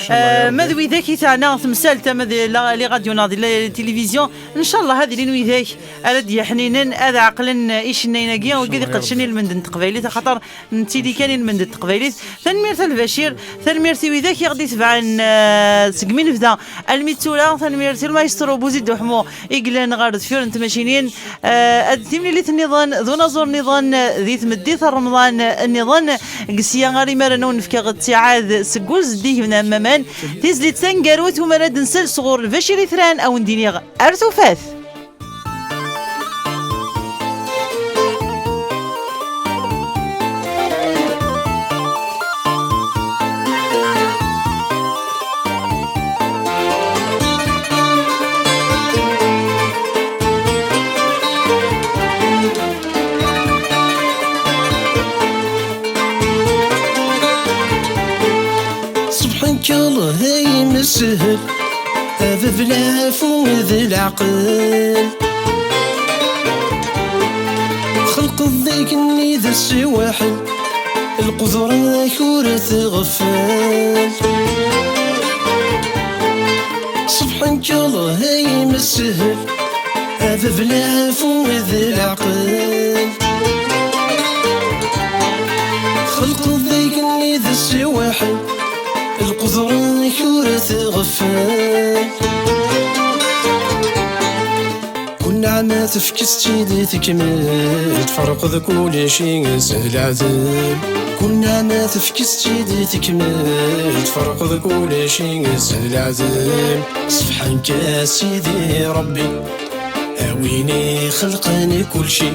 Eh, ma d widak i teɛna temsalt, ama d la, les radios neɣ d la télévision, ncallah ad ilin widak ara d-yeḥninen, ad ɛeqlen icennayen-agi, wigad iqedcen ilmend n teqbaylit, axaṭer nettili kan i lmend n teqbaylit. Tanemmirt a Lbacir, tanemmirt i widak i ɣ-d-itebɛen, eh, segmi nebda almi d tura. Tanemmirt i lmaestro Buzid Uḥmu i yellan ɣer deffir n tmacinin. Eh, ad timlilit nniḍen d unaẓur nniḍen, eh, di tmeddit n Remḍan nniḍen. Deg sya ar imir ad wen-fkeɣ ttiɛad seg uzeddig n Ammaman, tizlit taneggarut umi ara d-nsel sɣur Lbacir Itran, a wen-d-iniɣ ar tufat. Sehel, a bab lɛafu d leɛqel. Txelqeḍ igenni d sswaḥel, lqudra-k ur tɣeffel. Ṣebḥ nkeḍ ay msehel, a bab lɛafu d leɛqel. Txelqeḍ igenni d sswaḥel, lqudra-k ur tɣeffel. Kul nneɛma tefk-itt-id tekmel, tferqeḍ kulci s leɛdel. Kul nneɛma tefk-itt-id tekmel, tferqeḍ kulci s leɛdel. Ṣebḥan-k a Sidi Ṛebbi, a win ixelqen kulci.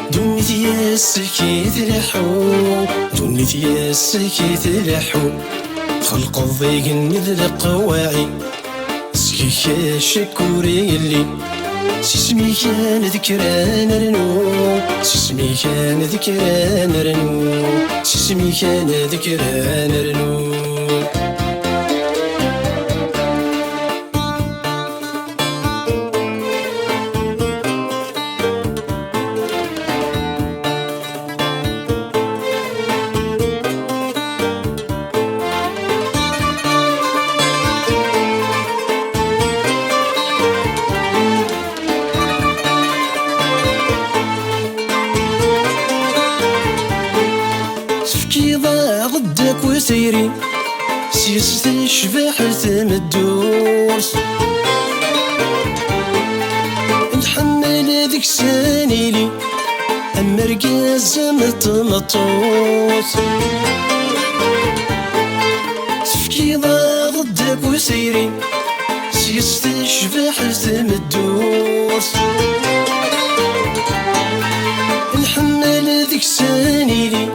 Ddunit yes-k i tleḥḥu, ddunit yes-k i tleḥḥu. Txelqeḍ igenni d leqwaɛi, seg-k ccek ur yelli. S isem-ik ad nekker ad nernu, s isem-ik ad nekker ad nernu, s isem-ik ad nekker ad nernu. Tefkiḍ-aɣ-d akk tayri, s yes tecbeḥ tmeddurt. Nḥemmel deg-s ad nili, am argaz am tmeṭṭut. Tefkiḍ-aɣ-d akk tayri, s yes tecbeḥ tmeddurt. Nḥemmel deg-s ad nili,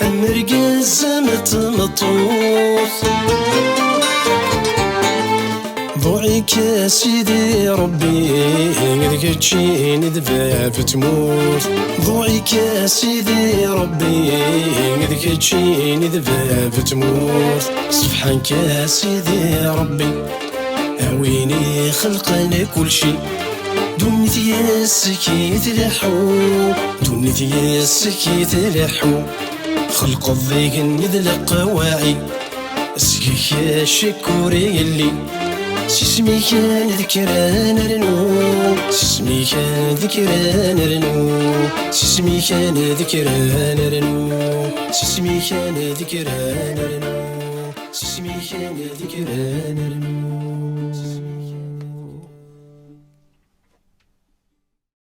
am argaz am tmeṭṭut. Ḍuɛ-ik a Sidi Ṛebbi, d keččini d bab tmurt. Ḍuɛ-ik a Sidi Ṛebbi, d keččini d bab tmurt. Ṣebḥan-k a Sidi Ṛebbi, a win ixelqen kulci. Ddunit yes-k i tleḥḥu, ddunit yes-k i tleḥḥu. Txelqeḍ igenni d leqwaɛi, seg-k ccek ur yelli. S isem-ik ad nekker ad nernu, s isem-ik ad nekker ad nernu, s isem-ik ad nekker ad nernu, s isem-ik ad nekker ad nernu, s isem-ik ad nekker ad nernu.